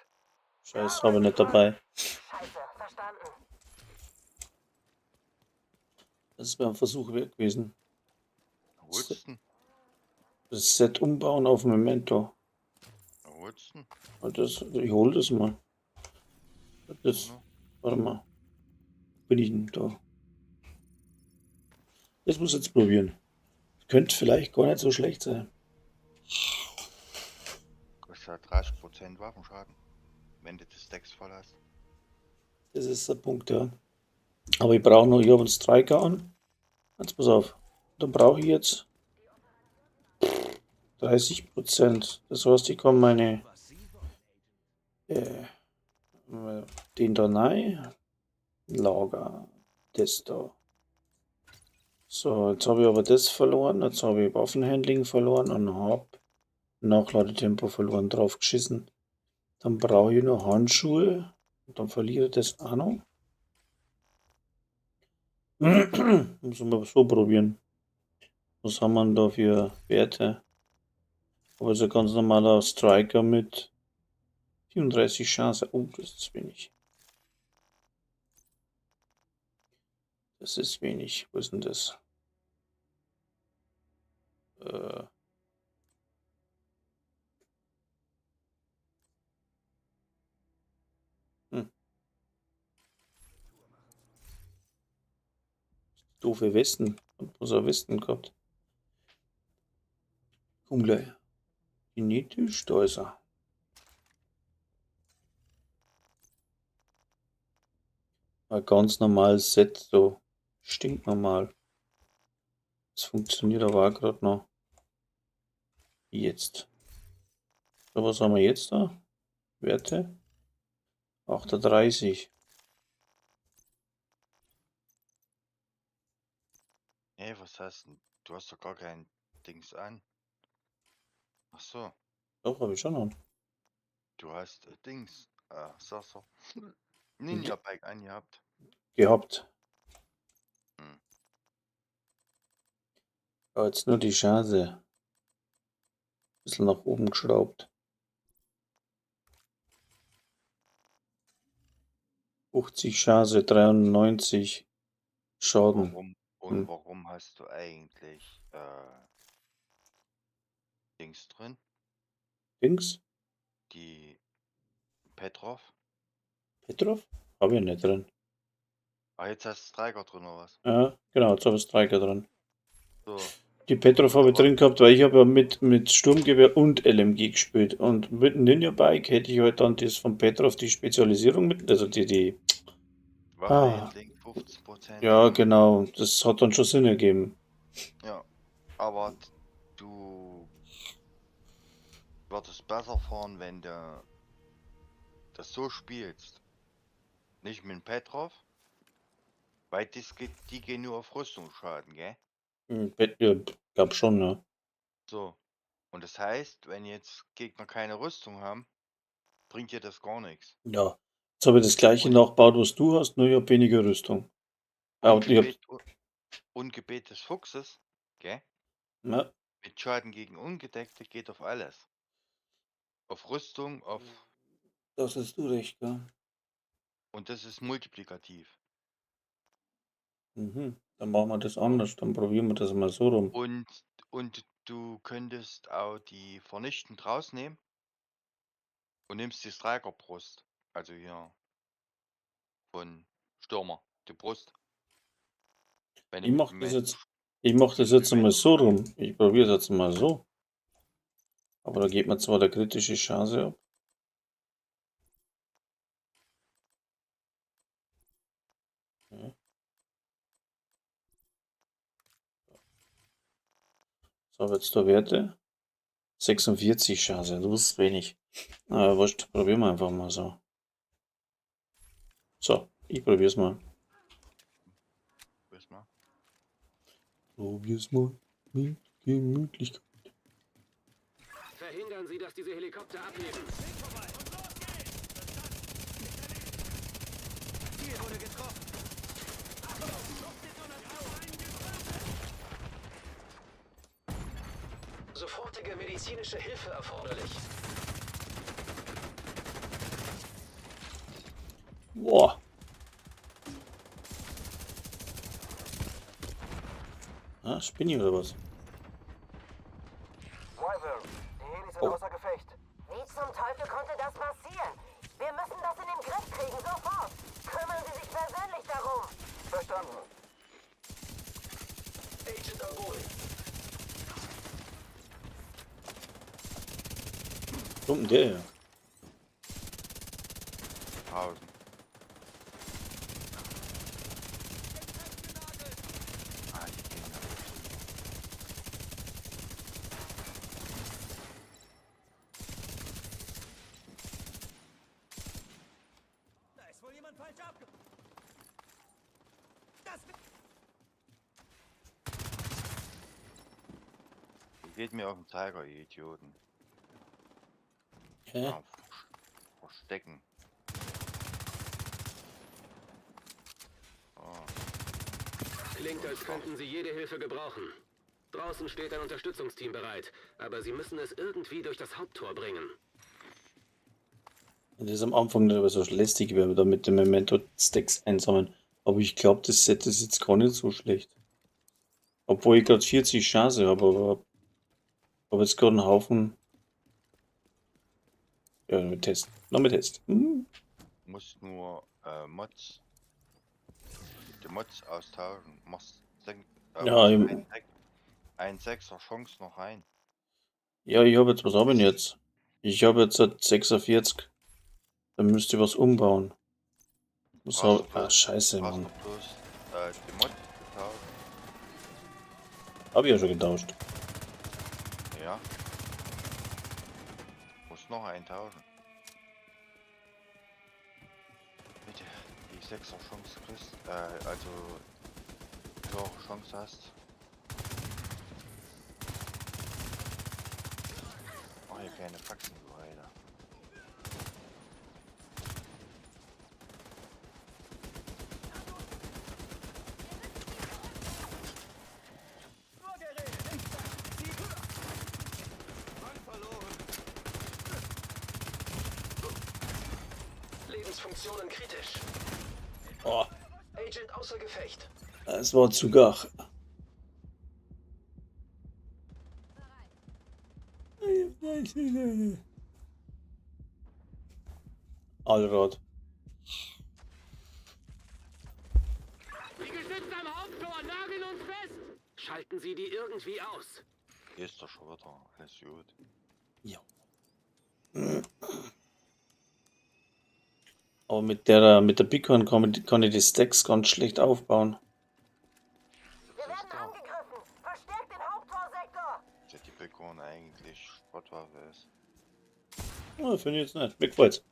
Scheiße, habe ich nicht dabei. Scheiße, verstanden. Das wäre ein Versuch wert gewesen. Holst du? Das Set umbauen auf Memento. Holst du? Und das, ich hol das mal. Das, Ja. warte mal. Bin ich denn da? Das muss ich jetzt probieren. Könnte vielleicht gar nicht so schlecht sein. Kostet ja 30% Waffenschaden, wenn du das Decks voll hast. Das ist der Punkt, ja. Aber ich brauche noch, ich habe einen Striker an. Jetzt pass auf. Dann brauche ich jetzt 30%. Das heißt, ich kann meine den da rein. Lager. Das da. So, jetzt habe ich aber das verloren. Jetzt habe ich Waffenhandling verloren und habe Nachladetempo verloren. Drauf geschissen. Dann brauche ich noch Handschuhe. Und dann verliere ich das auch noch. Muss man so probieren. Was haben wir denn da für Werte? Aber ist ein ganz normaler Striker mit 34 Chance. Oh, das ist wenig. Das ist wenig. Wo ist denn das? Äh. Hm. Doofe Westen. Hat bloß ein Westen gehabt. Komm gleich. Genetisch, da ist er. Ein ganz normales Set, so stinknormal. Das funktioniert aber auch grad noch. Jetzt. So, was haben wir jetzt da? Werte? 38. Nee, was heißt denn? Du hast doch gar kein Dings an. Ach so, Doch, habe ich schon an. du hast Dings. Sasser. Ninja Bike angehabt. Gehabt. Hm. Ja, jetzt nur die Chance. Bisschen nach oben geschraubt. 50 Chance, 93 Schaden. Warum, und Hm. warum hast du eigentlich Dings drin? Dings? Die Petrov? Petrov? Habe ich nicht drin. Ah, jetzt hast du Striker drin oder was? Ja, genau, jetzt habe ich Striker drin. So, Die Petrov habe ich Aber- drin gehabt, weil ich habe ja mit Sturmgewehr und LMG gespielt. Und mit Ninja Bike hätte ich halt dann das von Petrov die Spezialisierung mit, also die. Ah. Waffenhandling 15%. Ja, genau, das hat dann schon Sinn ergeben. Ja, aber du würdest besser fahren, wenn du das so spielst. Nicht mit dem Petrov, weil das geht, die gehen nur auf Rüstungsschaden, gell? Ja, glaub schon, ne? So. Und das heißt, wenn jetzt Gegner keine Rüstung haben, bringt dir das gar nichts. Ja. Jetzt habe ich das gleiche Und- nachgebaut, was du hast, nur ich habe weniger Rüstung. Ah, Und und ich hab, Gebet, und Gebet des Fuchses, gell? ja, Mit Schaden gegen Ungedeckte geht auf alles. Auf Rüstung, auf. das hast du recht, gell? Und das ist multiplikativ. Mhm. Dann machen wir das anders, dann probieren wir das mal so rum. Und du könntest auch die vernichtend rausnehmen und nimmst die Strikerbrust. Also hier von Stürmer, die Brust. Wenn du Ich mit mach dem das Men- jetzt, ich mach das jetzt einmal so rum. Ich probiere es jetzt mal so. Aber da geht mir zwar der kritische Chance ab. Ja. So, jetzt da Werte. 46 Chance, das ist wenig. Aber wurscht, probieren wir einfach mal so. So, ich probier's mal. Probier's mal. Probier's mal mit Gemütlichkeit. Verhindern Sie, dass diese Helikopter abheben. Ziel wurde getroffen. Sofortige medizinische Hilfe erforderlich. Boah. Ah, spinne ich oder was? Wyvern, die Helis sind Oh. außer Gefecht. Wie zum Teufel konnte das passieren? Wir müssen das in den Griff kriegen, sofort. Kümmern Sie sich persönlich darum. Verstanden. Agent am Boden. Kommt denn der her? 1000. Ah, die gehen da drüber. Da ist wohl jemand falsch abge... Das... Die geht mir auf den Zeiger, ihr Idioten. Hä? Ja, verstecken. Oh, Klingt, als könnten Sie jede Hilfe gebrauchen. Draußen steht ein Unterstützungsteam bereit, aber Sie müssen es irgendwie durch das Haupttor bringen. Das ist am Anfang nicht aber so lästig, wenn wir da mit dem Memento Stacks einsammeln. Aber ich glaube, das Set ist jetzt gar nicht so schlecht. Obwohl ich gerade 40 Chance habe, aber habe jetzt gerade einen Haufen. Ja, mit Test. Noch mit Test. Hm. musst nur Mods. Die Mods austauschen. Machst Ja, machst im- ein Sechser Chance noch rein. Ja, ich habe jetzt, was habe ich denn jetzt? Ich habe jetzt seit 46. Dann müsste ich was umbauen. Was Brauchst hab, du ah, bloß, scheiße, brauchst Mann. du bloß die Mod zu tauschen. Habe ich ja schon getauscht. Ja. Muss Musst noch einen tauschen. Bitte, die 6er Chance kriegst, also höhere Chance hast. Oh, hier keine Faxen, du Alter. Lebensfunktionen kritisch. Oh, Agent außer Gefecht. das war zu gach. Allrad. Die Geschütze am Haupttor nageln uns fest! Schalten Sie die irgendwie aus. Hier ist doch schon wieder alles gut. Ja. Aber mit der Bighorn kann ich die Stacks ganz schlecht aufbauen. Wir werden angegriffen. Verstärkt den Haupttorsektor. Dass die Bighorn eigentlich Sportwaffe ist. Ja, finde ich jetzt nicht. Mir gefällt's.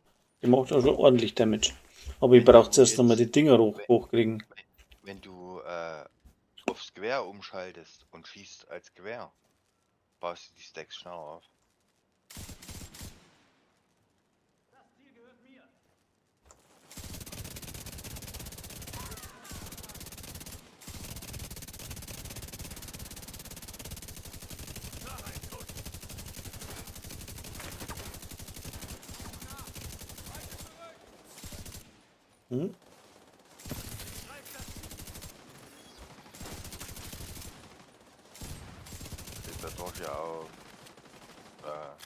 Die macht auch schon ordentlich Damage. Aber ich brauche zuerst nochmal die Dinger hochkriegen. Wenn du aufs Gewehr umschaltest und schießt als Gewehr, baust du die Stacks schneller auf. Hm? Das ist dadurch ja auch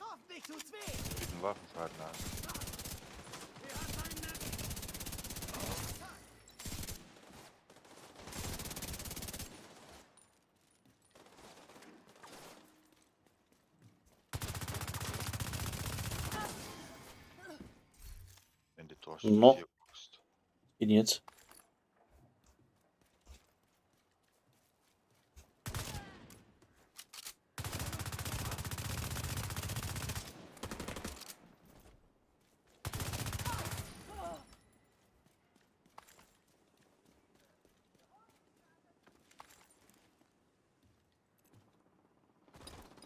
Hoffentlich tut's weh. guten Waffenschaden hast. Wenn du durch die No. Tür guckst. Bin jetzt.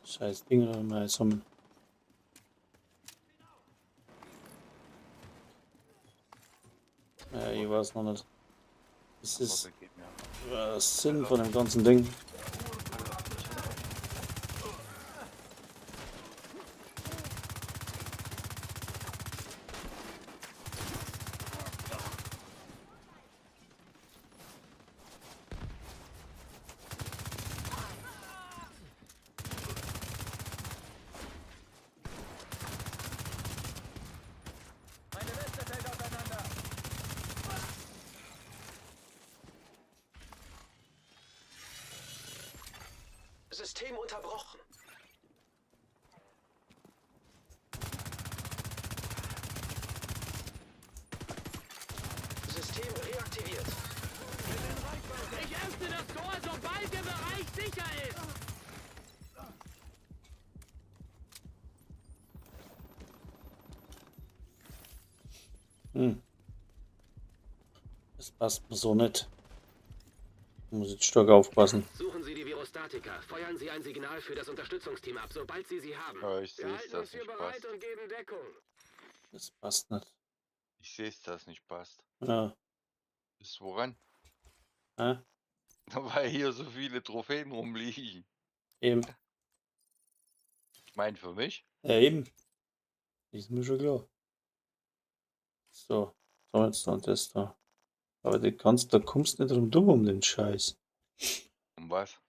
Scheiß Ding mal sammeln. Ja, ich weiß noch nicht. Das ist Warte, gib mir. Sinn von dem ganzen Ding. Meine Weste fällt auseinander. System unterbrochen. System reaktiviert. Ich öffne das Tor, sobald der Bereich sicher ist. Hm. Das passt mir so nicht. Ich muss jetzt stark aufpassen. Suchen Sie die Virostatika. Feuern Sie ein Signal für das Unterstützungsteam ab, sobald Sie sie haben. Ja, ich Wir seh's, halten dass uns hier nicht bereit passt. und geben Deckung. Das passt nicht. Ich seh's, dass nicht passt. Ja. Ist woran? Hä? Weil hier so viele Trophäen rumliegen. Eben. Ich meine für mich. Ja, eben. Ist mir schon klar. So, so jetzt dann das da. Aber die kannst, da kommst du nicht drum um den Scheiß. Um was?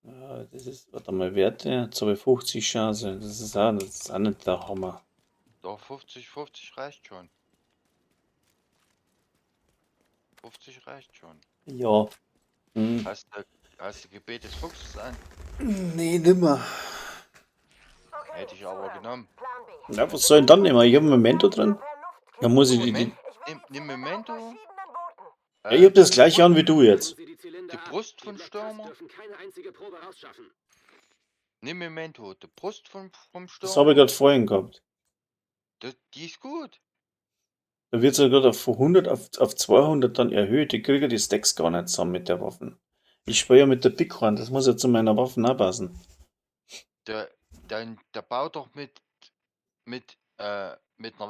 Ja, das ist, warte mal, Werte, jetzt habe ich 50 Chance. Das ist auch nicht der Hammer. Doch, 50, 50 reicht schon. 50 reicht schon. Ja. Hm. Hast du Gebet des Fuchses an? Nee, nimmer. Okay, Hätte ich aber zuhören. genommen. Plan B. Ja, was soll denn dann nehmen? Ich habe ein Memento drin. Da muss ich die. Moment. Ich will Nimm- die nimm Zylinder auf Memento. verschiedenen Booten. Ja, ich hab das gleiche an wie du jetzt. Nehmen Sie die Zylinder Die ab. Brust Die von Black Tusk Stürmer? dürfen keine einzige Probe rausschaffen. Nimm Memento, die Brust vom Das habe ich Stürmer. gerade vorhin gehabt. Die ist gut. Da wird es ja gerade von 100 auf 200 dann erhöht. Ich kriege die Stacks gar nicht zusammen mit der Waffen. Ich spiele ja mit der Bighorn, das muss ja zu meiner Waffen auch passen. Der baut doch mit einer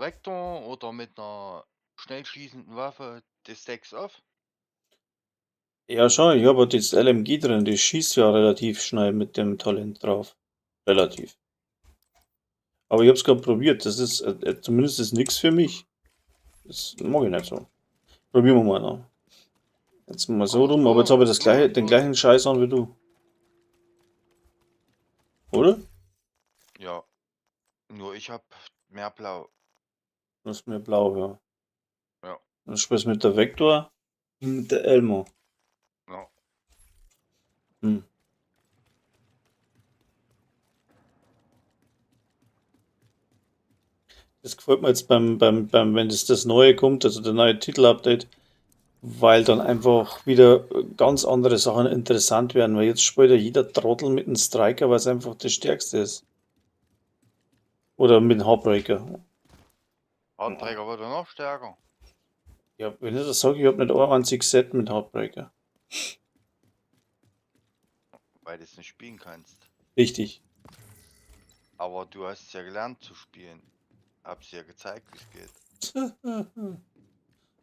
Vector oder mit einer schnell schießenden Waffe die Stacks auf. Ja, schon, ich habe ja das LMG drin, das schießt ja relativ schnell mit dem Talent drauf. Relativ. Aber ich habe es gerade probiert, das ist zumindest ist nichts für mich. Das mag ich nicht so. Probieren wir mal noch. Jetzt mal so rum, aber jetzt habe ich das gleiche, den gleichen Scheiß an wie du. Oder? Ja. Nur ich habe mehr Blau. Das ist mir blau, ja. Ja. Dann spielst du mit der Vector und mit der Elmo. Ja. Hm. Das gefällt mir jetzt beim, wenn das Neue kommt, also der neue Titel-Update, weil dann einfach wieder ganz andere Sachen interessant werden, weil jetzt spielt ja jeder Trottel mit einem Striker, weil es einfach das Stärkste ist. Oder mit dem Heartbreaker. Heartbreaker wird ja noch stärker. Ja, wenn ich das sage, ich habe nicht ein einziges Set mit Heartbreaker. Weil du es nicht spielen kannst. Richtig. Aber du hast es ja gelernt zu spielen. Hab's dir ja gezeigt, wie es geht.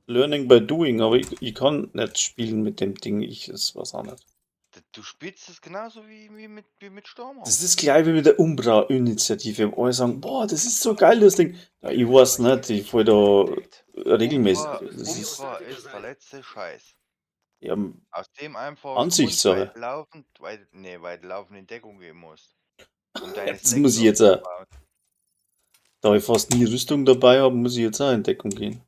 Learning by doing, aber ich kann nicht spielen mit dem Ding, ich das weiß auch nicht. Du spielst es genauso wie mit Stürmer. Das ist gleich wie mit der Umbra-Initiative, wo alle sagen, boah, das ist so geil, das Ding. Ja, ich weiß nicht, ich fall da regelmäßig. Das ist, Umbra ist der letzte Scheiß. ja, Aus dem einfachen Ansichtssache. Grund, weil du laufend, weil, nee, weil du laufend in Deckung gehen musst. Um deine das muss ich Stacks jetzt auch. aufzubauen. Da ich fast nie Rüstung dabei habe, muss ich jetzt auch in Deckung gehen.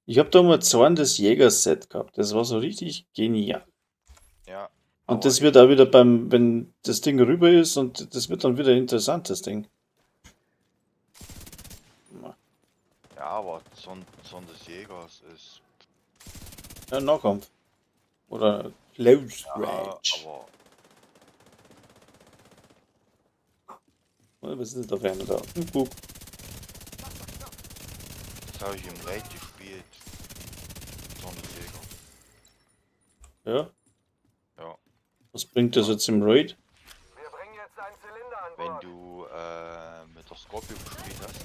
Ich habe da mal Zorn des Jägers-Set gehabt. Das war so richtig genial. Ja. Und aber das ich- wird auch wieder beim, wenn das Ding rüber ist und das wird dann wieder interessant, das Ding. Ja, aber Zorn des Jägers ist. Ja, Nahkampf. Oder Close Ja, Range. aber Oder was ist denn da für einer da? Guck. das habe ich im Raid gespielt. Zorn des Jägers. Ja. Ja. Was bringt das jetzt im Raid? Wir bringen jetzt einen Zylinder an Wenn Bord. du mit der Scorpio gespielt hast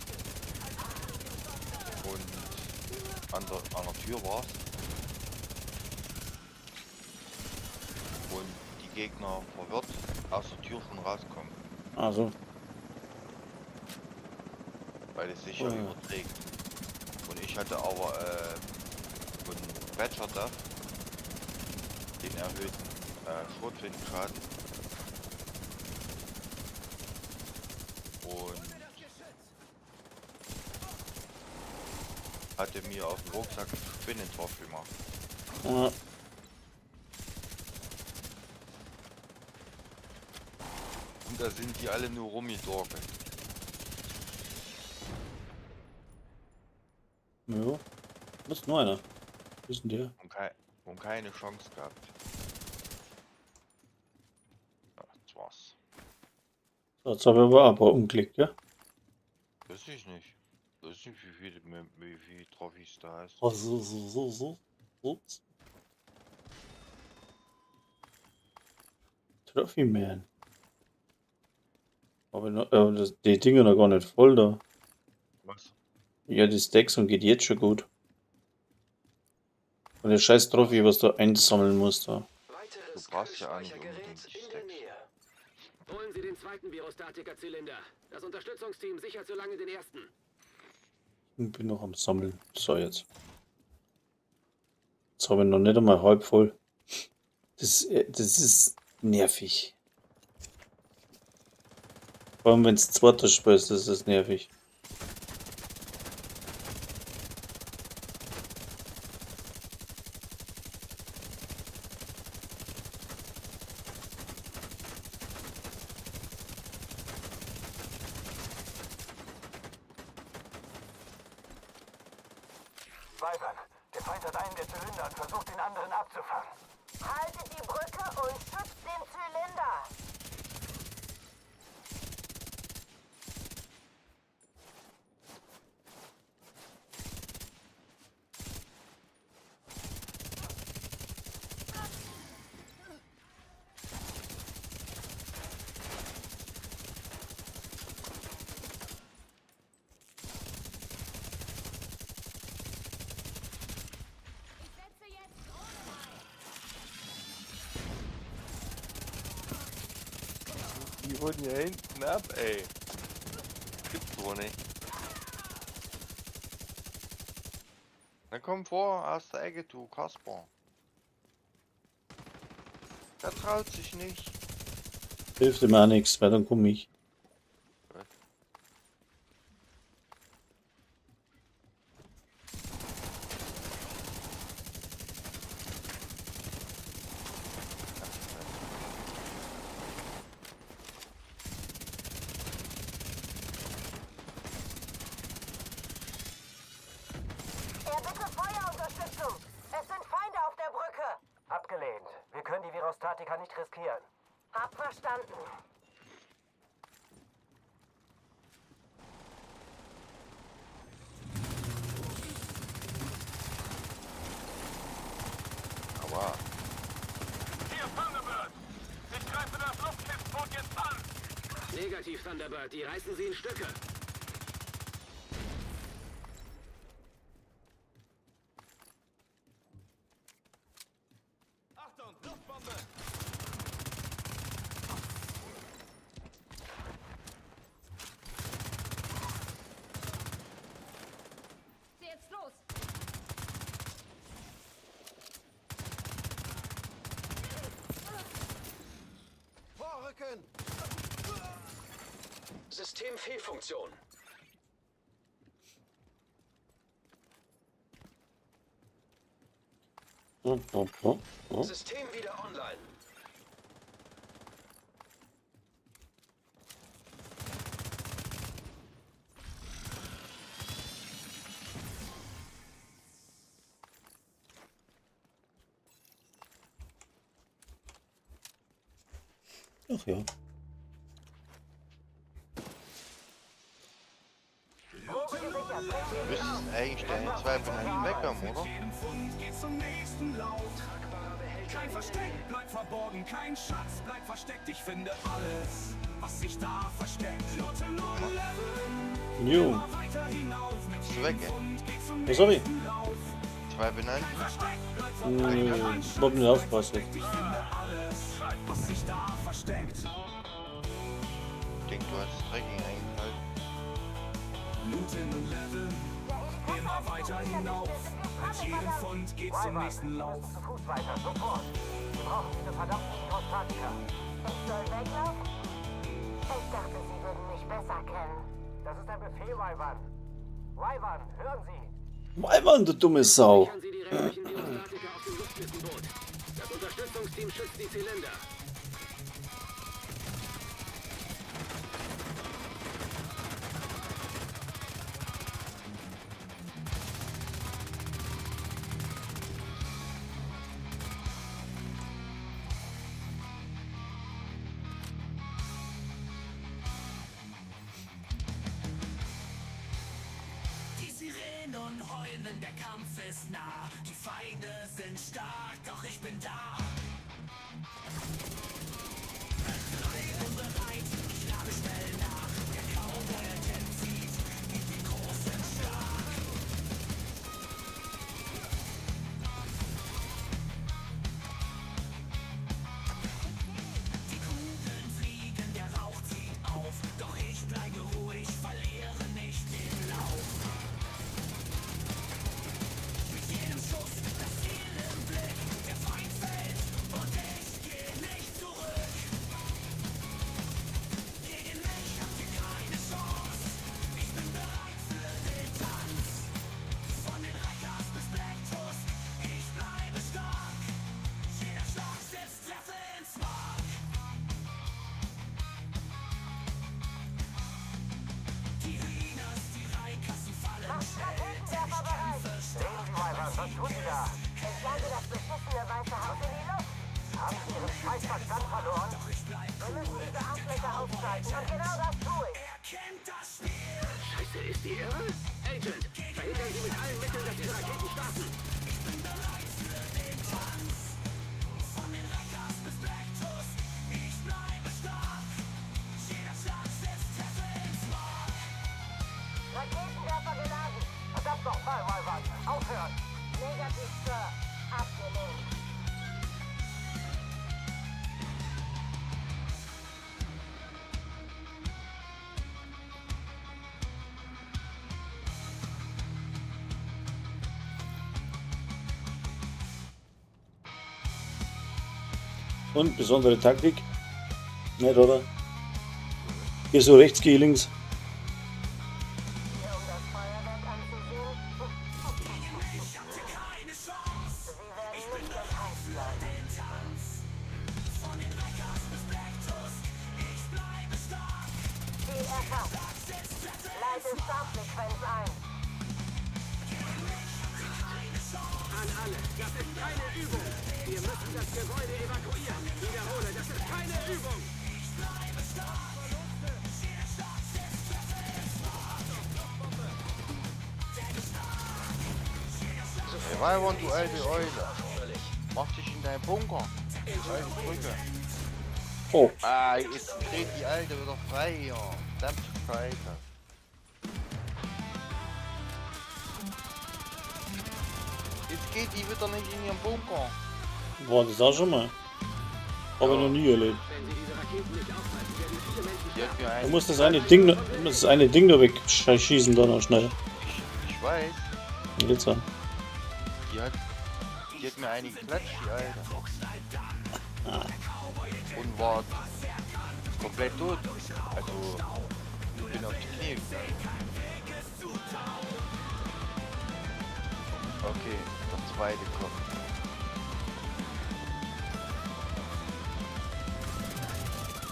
und an der Tür warst und die Gegner verwirrt aus der Tür schon rauskommen, Also, weil es sich ja Oh ja. überträgt. Und ich hatte aber von Badger Death den erhöhten Schrotflintenschaden. Und hatte mir auf dem Rucksack Spinnen drauf gemacht. ja. Und da sind die alle nur rumgedorkelt. Ja. Was ist noch einer? Wo ist denn der? Und keine Chance gehabt. Ja, das war's. So, jetzt habe ich aber auch ein paar umgelegt, ja? Weiß ich nicht. Weiß nicht, wie viel Trophys da ist. Oh, so, so, so, so. Ups. Trophy Man. Aber noch, die Dinger noch gar nicht voll da. Was? Ja, die Stacks und geht jetzt schon gut. Und der scheiß Trophy, was du einsammeln musst da. Weiteres Du brauchst ja auch nicht Kühlspeichergerät unbedingt die in der Stacks. Nähe. Holen Sie den zweiten Virostatiker-Zylinder. Das Unterstützungsteam sichert solange den ersten. Ich bin noch am Sammeln. So, jetzt. Jetzt habe ich noch nicht einmal halb voll. Das ist nervig. Vor allem, wenn es zweiter spielst, das ist nervig. Weibern, der Feind hat einen der Zylinder und versucht, den anderen abzufangen. Haltet die Brücke und schützt den Zylinder. Die wurden hier hinten ab, ey. Gibt's wohl nicht. Na komm vor, aus der Ecke, du Kasper. Der traut sich nicht. Hilft ihm auch nichts, weil dann komme ich. Erbitte Feuerunterstützung. Es sind Feinde auf der Brücke. Abgelehnt. Wir können die Virostatika nicht riskieren. Hab verstanden. Aua. Hier ist Thunderbird. Ich greife das Luftschiffboot jetzt an. Negativ, Thunderbird. Die reißen sie in Stücke. Achtung, Luftbombe. Jetzt los. Vorrücken! Systemfehlfunktion. Oh. System wieder online. Ach ja. Du müsstest eigentlich deine zwei von einem weg haben, oder? Jedem Fund geht zum nächsten Lauf. Kein Versteck bleibt verborgen, kein Schatz bleibt versteckt. Ich finde alles, was sich da versteckt. Looten und leveln, Jo. immer weiter hinauf. Mit Bist du weg, jedem ey? Fund geht zum Was hab ich? nächsten Lauf. Zwei benannt. Kein Versteck bleibt verborgen, Nö, kein hab Schatz nicht aufgepasst. versteckt. Ich finde alles, was sich da versteckt. Ich denke, du hast Tracking eingeschaltet. Looten und leveln, immer weiter hinauf. Mit jedem Fund geht zum nächsten Lauf. Zu Fuß weiter, sofort. Wir brauchen diese verdammten Virostatika. Ich soll weglaufen? Ich dachte, Sie würden mich besser kennen. Das ist ein Befehl, Wyvern. Wyvern, hören Sie. Weimann, du dumme Sau. Sichern Sie die restlichen Virostatika auf dem Luftkistenboot. Das Unterstützungsteam schützt die Zylinder. Die Sirenen heulen, der Kampf ist nah. Die Feinde sind stark, doch ich bin da. Frei und bereit, ich lade schnell nach. Der Cowboy zieht, gibt den großen Schlag. Die Kugeln fliegen, der Rauch zieht auf. Doch ich bleibe ruhig, verliere nicht den Lauf. Mit jedem Schuss das Ziel im Blick. Der Feind fällt und ich geh nicht zurück. Gegen mich habt ihr keine Chance. Ich bin bereit für den Tanz. Von den Reikers bis Black Tusk, ich bleibe stark. Jeder Schlag setzt Treffer ins Mark. Die Hühners, die Reikers, sie fallen Macht schnell. Raketenwerfer bereit. Sehen Sie, Wyvern, was tun Sie da? Ich jage das beschissene Weiße Haus in die Luft. Haben Sie Ihren scheiß Verstand verloren? Doch ich bleib Wir müssen diese Arschlöcher aufschalten und genau das tue ich. Er kennt das Spiel. Scheiße, ist die irre? Agent, verhindern Sie mit allen Mitteln, dass diese Raketen starten. Ich bin bereit für den Tanz. Von den Reikers bis Black Tusk, ich bleibe stark. Jeder Schlag setzt Treffer ins Mark. Raketenwerfer geladen. Verdammt nochmal, Wyvern. Aufhören. Negativ, Sir. Abgelehnt. Und besondere Taktik? Nicht, oder? Geh so rechts, geh links. Hier, um das Feuerwerk anzusehen? Sie werden nicht enttäuscht sein. Ziel erfasst. Leite Startsequenz ein. An alle, das ist keine Übung. Wir müssen das Gebäude evakuieren. Wiederhole, das ist keine Übung. Hey, Weibern, du alte Eule. Mach dich in deinen Bunker. Alte Brücke. Oh, Ah, jetzt dreht die Alte wieder frei hier. Verdammte Scheiße. Jetzt geht die wieder nicht in ihren Bunker. war das auch schon mal? Habe ich noch nie erlebt. Wenn Sie diese Raketen nicht aufhalten, werden viele Menschen Die hat mir Du einen. musst das eine Ding, das eine Ding da wegschießen da noch schnell. Ich weiß. Jetzt auch. Die hat. Die hat mir eine geklatscht, die Alte. Und war komplett tot. Also, ich bin auf die Knie gegangen. Okay, der zweite kommt.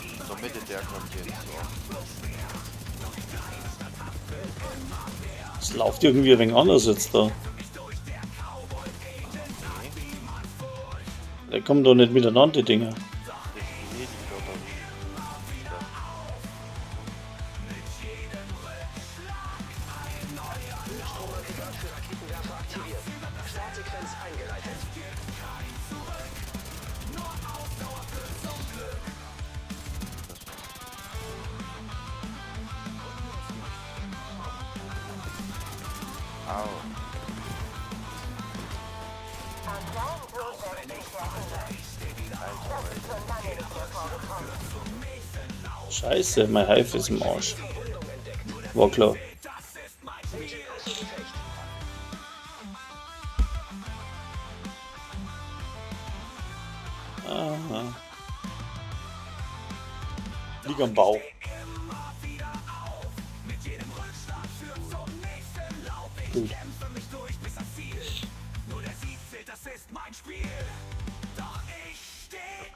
In der Mitte, der kommt jetzt. So. Es läuft irgendwie ein wenig anders jetzt da. Da kommen doch nicht miteinander die Dinger. Das ist die Heli-Lotterie. Raketenwerfer aktiviert. Startsequenz eingeleitet. Au. An deinen Tod werde ich mich erinnern. Das ist schon lange nicht mehr vorgekommen. Scheiße, mein Hive ist im Arsch. War klar. Aha. Lieg am Bauch. Gut.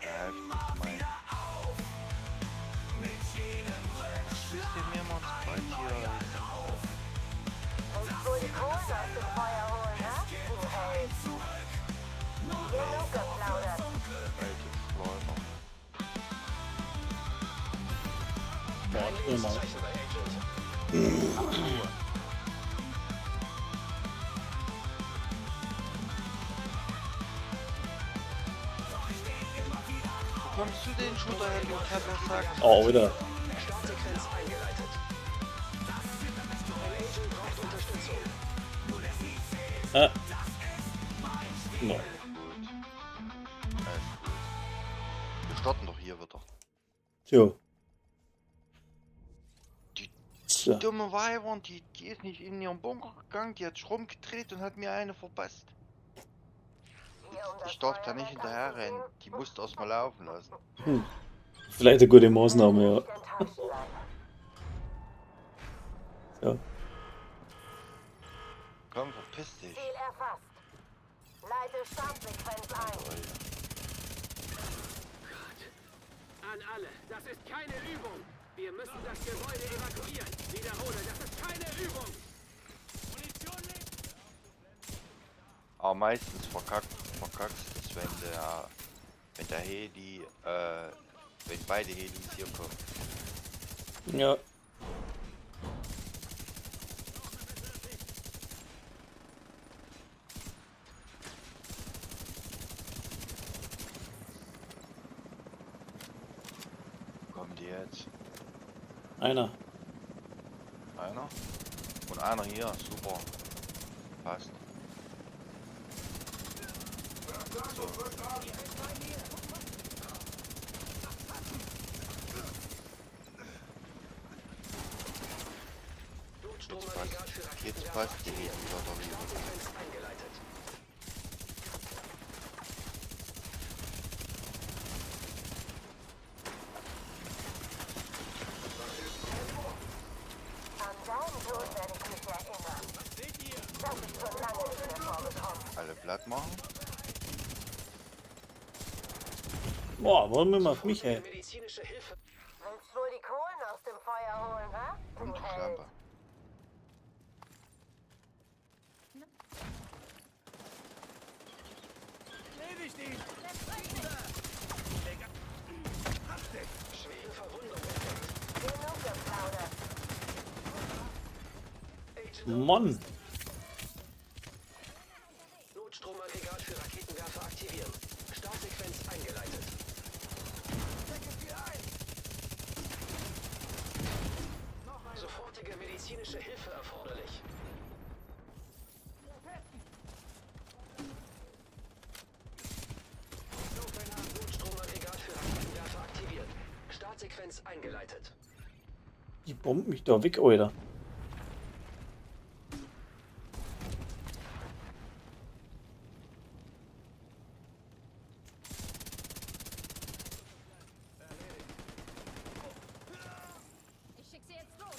Ja, mein. Bisschen mehr mal ins Kreuz hier. Willst wohl die Kohlen aus dem Feuer holen, hä? Du Held. Genug geplaudert. Alte Schleuder. Warte mal. Zeichen bei Agent. Bekommst du den Shooter, Herr Sack? Oh, wieder. Startsequenz eingeleitet. Ein Agent braucht Unterstützung. Ah. No. Gut. Alles gut. Wir starten doch hier wieder. Tja. Die Tja. dumme Weibern, die ist nicht in ihren Bunker gegangen, die hat sich rumgedreht und hat mir eine verpasst. Hier, um das Ich darf da nicht Feuerwerk hinterherrennen. anzusehen? Die musste erstmal laufen lassen. Vielleicht eine gute Maßnahme, ja. Nicht enttäuscht sein. Ja. Komm, verpiss dich. Ziel erfasst. Leite Startsequenz ein. An alle, das ist keine Übung. Wir müssen das Gebäude evakuieren. Wiederhole, das ist keine Übung. Aber meistens verkackst du es, wenn der Heli, wenn beide Helis hier kommen. Ja. Kommen die jetzt? Einer. Einer? Und einer hier, super. Passt. So. Jetzt passt die Heli-Lotterie. Eingeleitet. deinen Tod werde ich mich erinnern. Das ist schon lange nicht mehr vorgekommen. Alle platt machen. Boah, wollen wir mal auf mich, ey. Medizinische Hilfe. Willst wohl die Kohlen aus dem Feuer holen, hä? Komm, Du du Held. Schlampe. Schwere Verwundung entdeckt. Genug geplaudert. Agent Mann. Notstromaggregat für Raketenwerfer aktivieren. Startsequenz eingeleitet. Sofortige medizinische Hilfe erforderlich. Notstromaggregat für Raketenwerfer aktiviert. Startsequenz eingeleitet. Die bombt mich da weg, Alter. Ich schick sie jetzt los.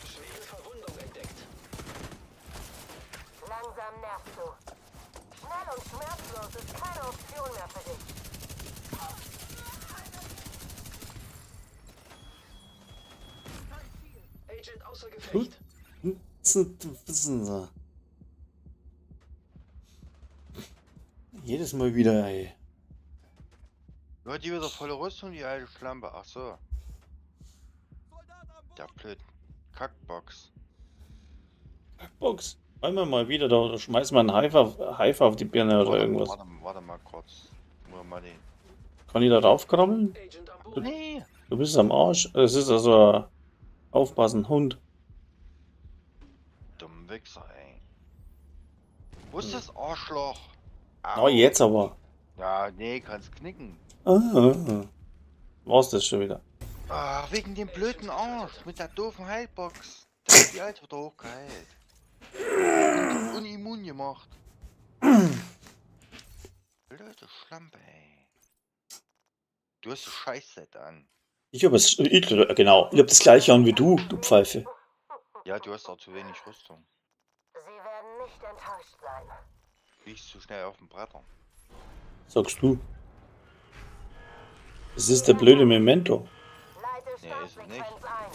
Schwere Verwundung entdeckt. Langsam nervst du. Schnell und schmerzlos ist keine Option mehr für dich. Agent außer Gefecht. Jedes Mal wieder, ey. Du hat die wieder volle Rüstung, die alte Schlampe. Ach so. Der blöden Kackbox. Kackbox. Wollen wir mal wieder, da schmeißen wir einen Haifer auf die Birne oder Warte, irgendwas. warte mal kurz. Nur mal den. Kann ich da raufkrabbeln? Agent am Boden. Nee. Du bist am Arsch. Es ist also aufpassen, Hund. Dumm Wichser, ey. Wo ist das Arschloch? Oh, jetzt aber. Ja, nee, kannst knicken. Ah. War's das schon wieder? Ach, wegen dem blöden Arsch mit der doofen Heilbox. Der hat die alte wieder hochgeheilt. Und unimmun gemacht. Blöde Schlampe, ey. Du hast das Scheißset an. Ich hab es, ich, genau, ich hab das gleiche an wie du, du Pfeife. Ja, du hast auch zu wenig Rüstung. Sie werden nicht enttäuscht sein. Liegst zu schnell auf dem Bretter. Sagst du. Das ist der blöde Memento. Leite Nee, ist es nicht. Startsequenz ein.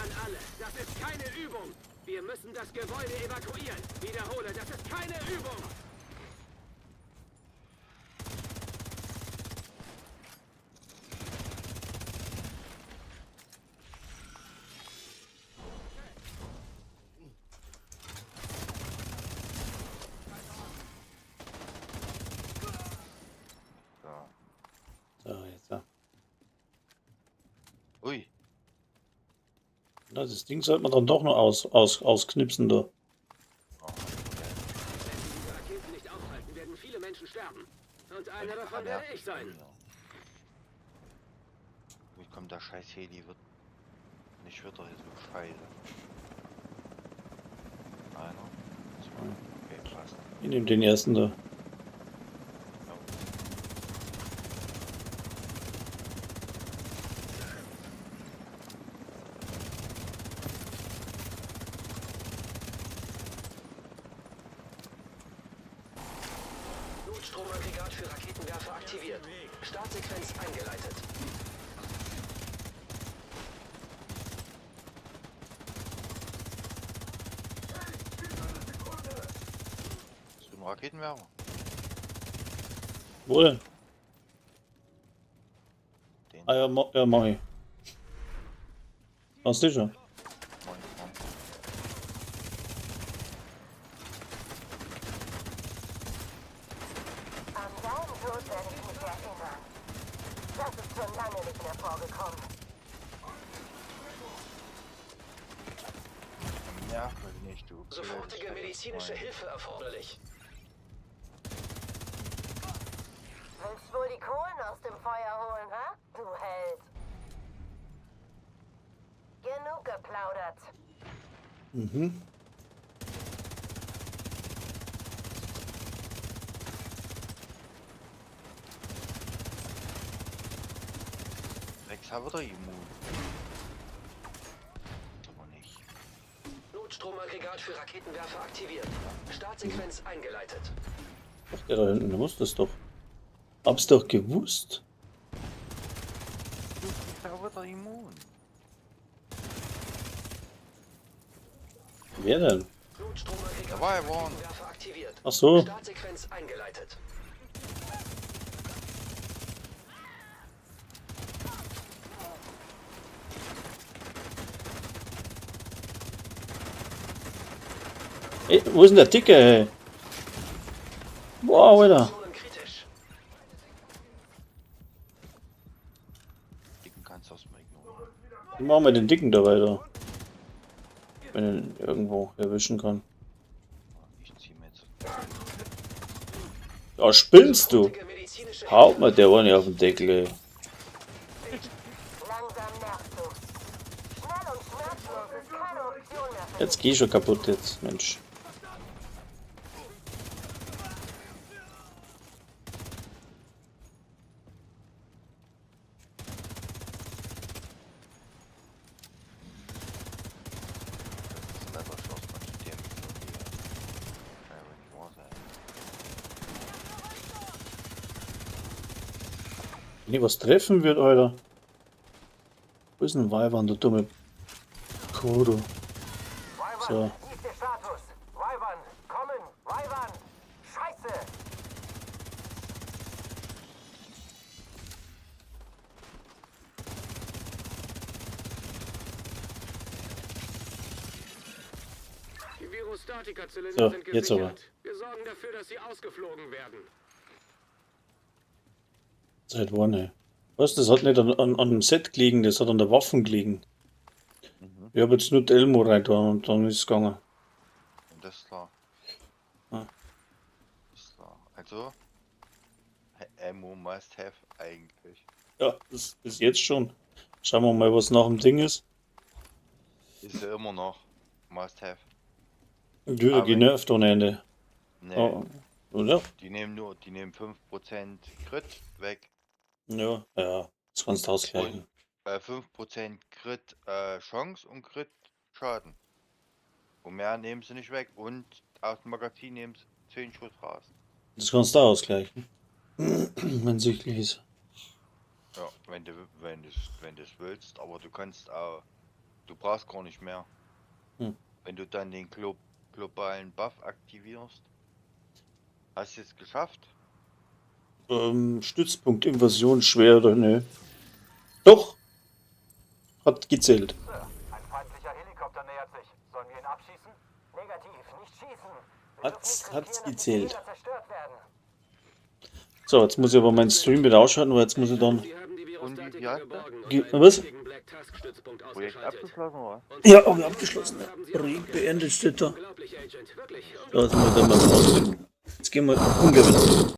An alle, das ist keine Übung. Wir müssen das Gebäude evakuieren. Wiederhole, das ist keine Übung. So. So, jetzt. Ja. Ui, Na, das Ding sollte man dann doch noch ausknipsen da. Oh, Wenn sie diese Raketen nicht aufhalten, werden viele Menschen sterben. Und einer davon werde ich sein. Wie kommt der scheiß Heli wird nicht wieder hier so scheiße. Einer, zwei, okay, passt. Ich nehme den ersten da. Ja. Notstromaggregat für Raketenwerfer aktiviert. Startsequenz eingeleitet. Hast du einen Raketenwerfer? Wo denn? Den. Ah ja, ja mach ich. Hast du schon? Moin, moin. An deinen Tod werde ich mich erinnern. Das ist schon lange nicht mehr vorgekommen. Nerv mich nicht, du. blödes Sofortige fettes medizinische Schwein. Hilfe erforderlich. Willst wohl die Kohlen aus dem Feuer holen, hä? Du Held. Genug geplaudert. Mhm. er wieder immun. Aber nicht. Notstromaggregat für Raketenwerfer aktiviert. Startsequenz eingeleitet. Ach, der da hinten, der wusste es doch. Hab's doch gewusst. Du bist ja wieder immun. Wer denn? Notstromaggregat Da war für er worden. Raketenwerfer aktiviert. Ach so. Startsequenz eingeleitet. Ey, wo ist denn der Dicke, ey? Wow, Alter. Situationen kritisch. Dicken kannst du erstmal ignorieren. Wie machen wir den Dicken da weiter? Wenn ich ihn irgendwo erwischen kann. Ich zieh mir jetzt. Ja, spinnst du? Sofortige medizinische Haut mir der eine auf den Deckel, ey. Langsam nervst du. Schnell und schmerzlos ist keine Option mehr für Jetzt geh ich schon kaputt jetzt, Mensch. Das ist leider schon erstmal zu dem ignorieren. Kann ja wohl nicht wahr sein. Wenn ich was treffen wird, Alter. Wo ist denn Wyvern, du dumme Kodo? Wyvern, So. wie ist der Status? Wyvern, kommen! Wyvern! Scheiße! Die Virostatika-Zylinder So, sind jetzt aber. gesichert. Wir sorgen dafür, dass sie ausgeflogen werden. Seit wann, ey? Was, das hat nicht an dem Set gelegen, das hat an der Waffen gelegen. Ich hab jetzt nur die Elmo rein da und dann ist es gegangen. Und das ist klar. Ah. Das ist klar. Also, Ammo must have eigentlich. Ja, das ist jetzt schon. Schauen wir mal, was nach dem Ding ist. Ist ja immer noch must have. Wieder Aber- genervt ohne Ende. Nee, Oh, oder? die nehmen 5% Crit weg. Ja, ja, das kannst du ausgleichen. 5% Crit Chance und Crit Schaden. Und mehr nehmen sie nicht weg. Und aus dem Magazin nehmen sie 10 Schuss raus. Das kannst du auch ausgleichen. Wenn es sichtlich ist. Ja, wenn du's willst, aber du kannst auch, du brauchst gar nicht mehr. Hm. Wenn du dann den globalen Buff aktivierst, hast du es geschafft? Stützpunkt Invasion schwer oder ne? Doch! Hat gezählt. Sir, ein feindlicher Helikopter nähert sich. Sollen wir ihn abschießen? Negativ, nicht schießen. Wir Hat's- dürfen nicht hat's riskieren, dass die gezählt. Zylinder zerstört werden. So, jetzt muss ich aber meinen Stream wieder ausschalten, weil jetzt muss ich dann. Sie haben die Und wie Virostatika viel hast du? geborgen und Ge- einen was? wichtigen Black Tusk-Stützpunkt Projekt ausgeschaltet. abgeschlossen, oder? Und Ja, hab ich abgeschlossen. haben Sie Projekt beendet steht da. Unglaublich, Agent. Wirklich. So, jetzt muss ich dann mal rausgehen. Jetzt gehen wir ungewöhnlich.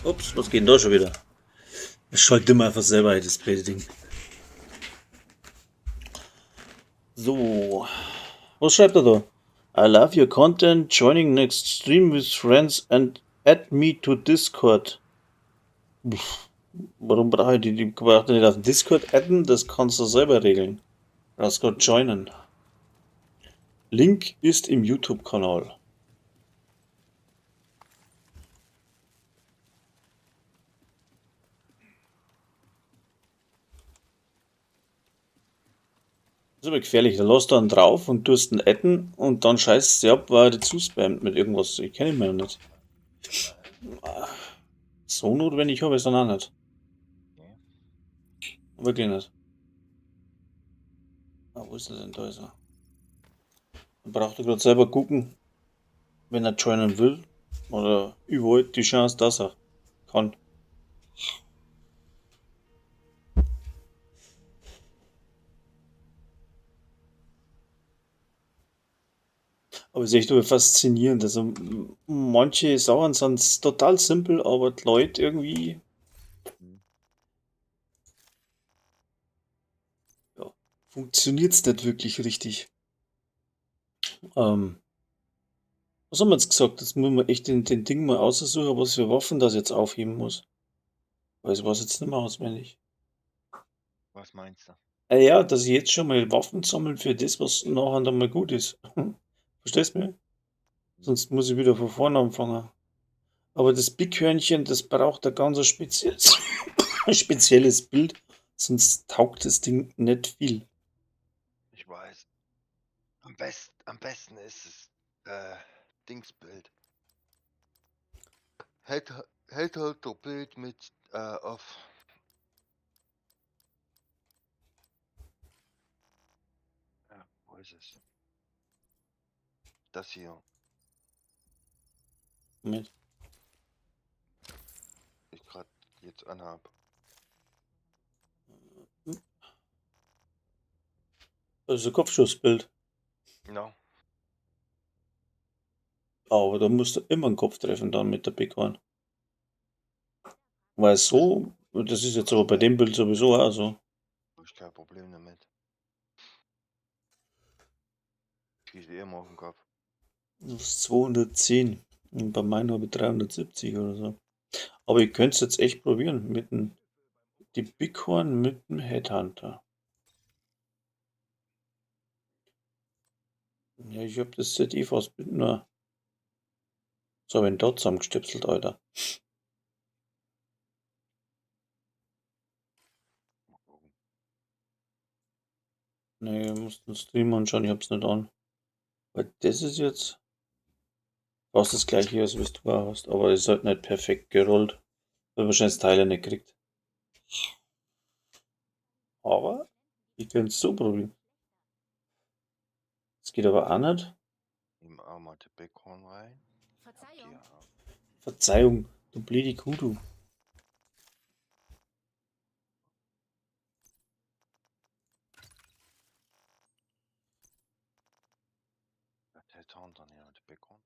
Ups, was geht denn da schon wieder? Es schaltet immer einfach selber ein, das blöde Ding. So. Was schreibt er da? I love your content, joining next stream with friends and add me to Discord. Pff, warum brauche ich die? Die braucht ihr nicht auf Discord adden, das kannst du selber regeln. Brauchst joinen. Link ist im YouTube-Kanal. Das ist aber gefährlich. Da lässt du dann drauf und tust einen adden und dann scheißt sie ab, weil er die zuspammt mit irgendwas. Ich kenne ihn ja nicht. So notwendig habe ich es dann auch nicht. Nee. Wirklich nicht. Ah, wo ist er denn? Da ist er. Dann braucht er gerade selber gucken, wenn er joinen will. Oder überhaupt die Chance, dass er kann. Aber es ist echt faszinierend. Also manche Sachen sind total simpel, aber die Leute irgendwie ja, funktioniert es nicht wirklich richtig. Ähm, was haben wir jetzt gesagt? Jetzt muss man echt den Ding mal aussuchen, was für Waffen das jetzt aufheben muss. Weil ich weiß jetzt nicht mehr auswendig. Was meinst du? Ja, dass ich jetzt schon mal Waffen sammeln für das, was nachher dann mal gut ist. Verstehst du mich? Sonst muss ich wieder von vorne anfangen. Aber das Big-Hörnchen, das braucht ein ganz spezielles, spezielles Bild, sonst taugt das Ding nicht viel. Ich weiß. Am besten ist es Dingsbild. Headhunter Bild mit off. Ja, wo ist es? Das hier. Moment. Ich gerade jetzt anhab. Also Kopfschussbild. No. Aber da musst du immer einen Kopf treffen dann mit der Big One. Weil so, das ist jetzt aber bei dem Bild sowieso auch so. Hab ich kein Problem damit. Ich schieße eh immer auf den Kopf. Das ist 210. Und bei meinen habe ich 370 oder so. Aber ich könnte es jetzt echt probieren mit dem die Bighorn mit dem Headhunter. Ja, ich habe das Set eh fast mit einer. So, wenn da zusammengestöpselt, Alter. Mal gucken. Nee, ich muss den Stream anschauen, ich hab's nicht an. Weil das ist jetzt fast das gleiche, als was du auch hast, aber es ist halt nicht perfekt gerollt, weil man wahrscheinlich das Teile nicht kriegt. Aber ich könnte es so probieren. Das geht aber auch nicht. Nehmen auch mal die Bighorn rein. Hab die Verzeihung. ja. Verzeihung, du blöde Kuh, du. Das Headhunter, ja, die Bighorn.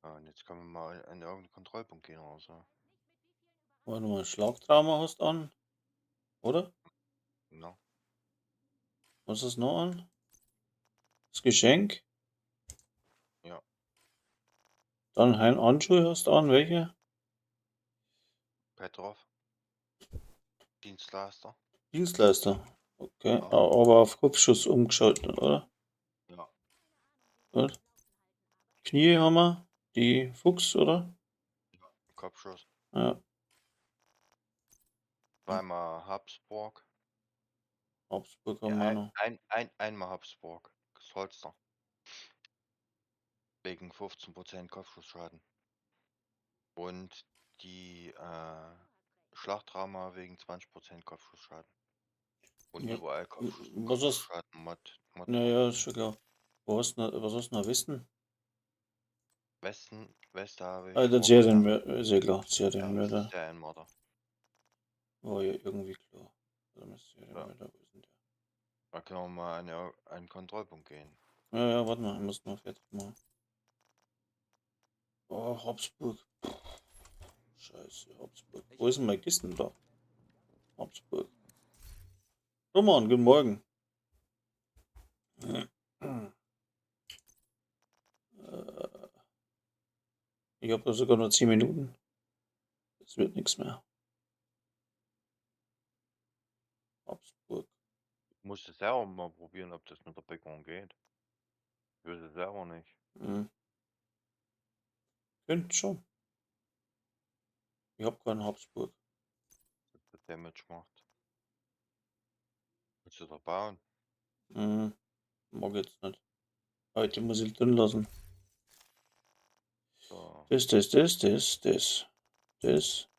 Ja, und jetzt können wir mal an irgendeinen Kontrollpunkt gehen oder so. Warte mal, Schlagtrauma hast an, oder? No. Was ist noch an? Das Geschenk? Ja. Dann Hein Handschuhe hast du an, welche? Petrov. Dienstleister. Dienstleister. Okay, Ja. aber auf Kopfschuss umgeschaltet, oder? Ja. Gut. Knie haben wir, die Fuchs, oder? Kopfschuss. Ja, Zweimal Habsburg. Habsburg Ja, haben wir ein, noch. einmal Habsburg. Das Holster. Wegen 15% Kopfschussschaden. Und die Schlachtrama wegen 20% Kopfschussschaden. Und Ja, überall was hast Kopfschussschaden Mod, Mod. Naja, ist schon klar. Wo hast du, was hast du noch Westen? Westen, Weste habe Ah, ich den Vorgarten. Serienmörder, ist ja klar, Ja, Serienmörder. Serienmörder. War ja irgendwie klar. Also mit Ja. Serienmörder, wo ist denn der? Da können wir mal an einen Kontrollpunkt gehen. Ja, ja, warte mal, ich muss noch fertig machen. Oh, Habsburg. Scheiße, Habsburg. Wo ist denn mein Kisten da? Habsburg. Roman, guten Morgen. Ich habe da sogar nur 10 Minuten. Das wird nichts mehr. Habsburg. Ich muss das selber mal probieren, ob das mit der Bighorn geht. Ich weiß es selber nicht. Hm. Könnte schon. Ich habe keinen Habsburg. Ob das Damage macht. Willst du doch bauen? Mag ich jetzt nicht. Heute muss ich drin lassen. So. Das, das, das, das, das, das.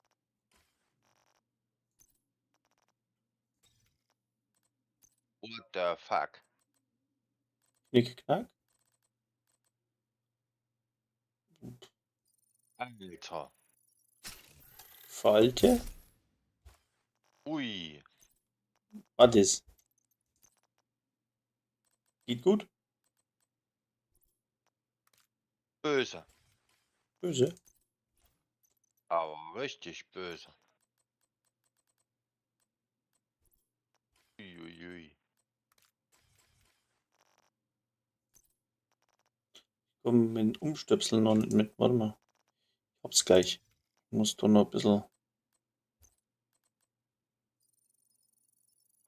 What the fuck? Knick, knack. Alter. Falte. Ui. Was ist? Geht gut? Böse. Böse. Aber richtig böse. Uiuiui. Ich komme mit dem Umstöpsel noch nicht mit. Warte mal. Ich hab's gleich. Ich muss da noch ein bisschen.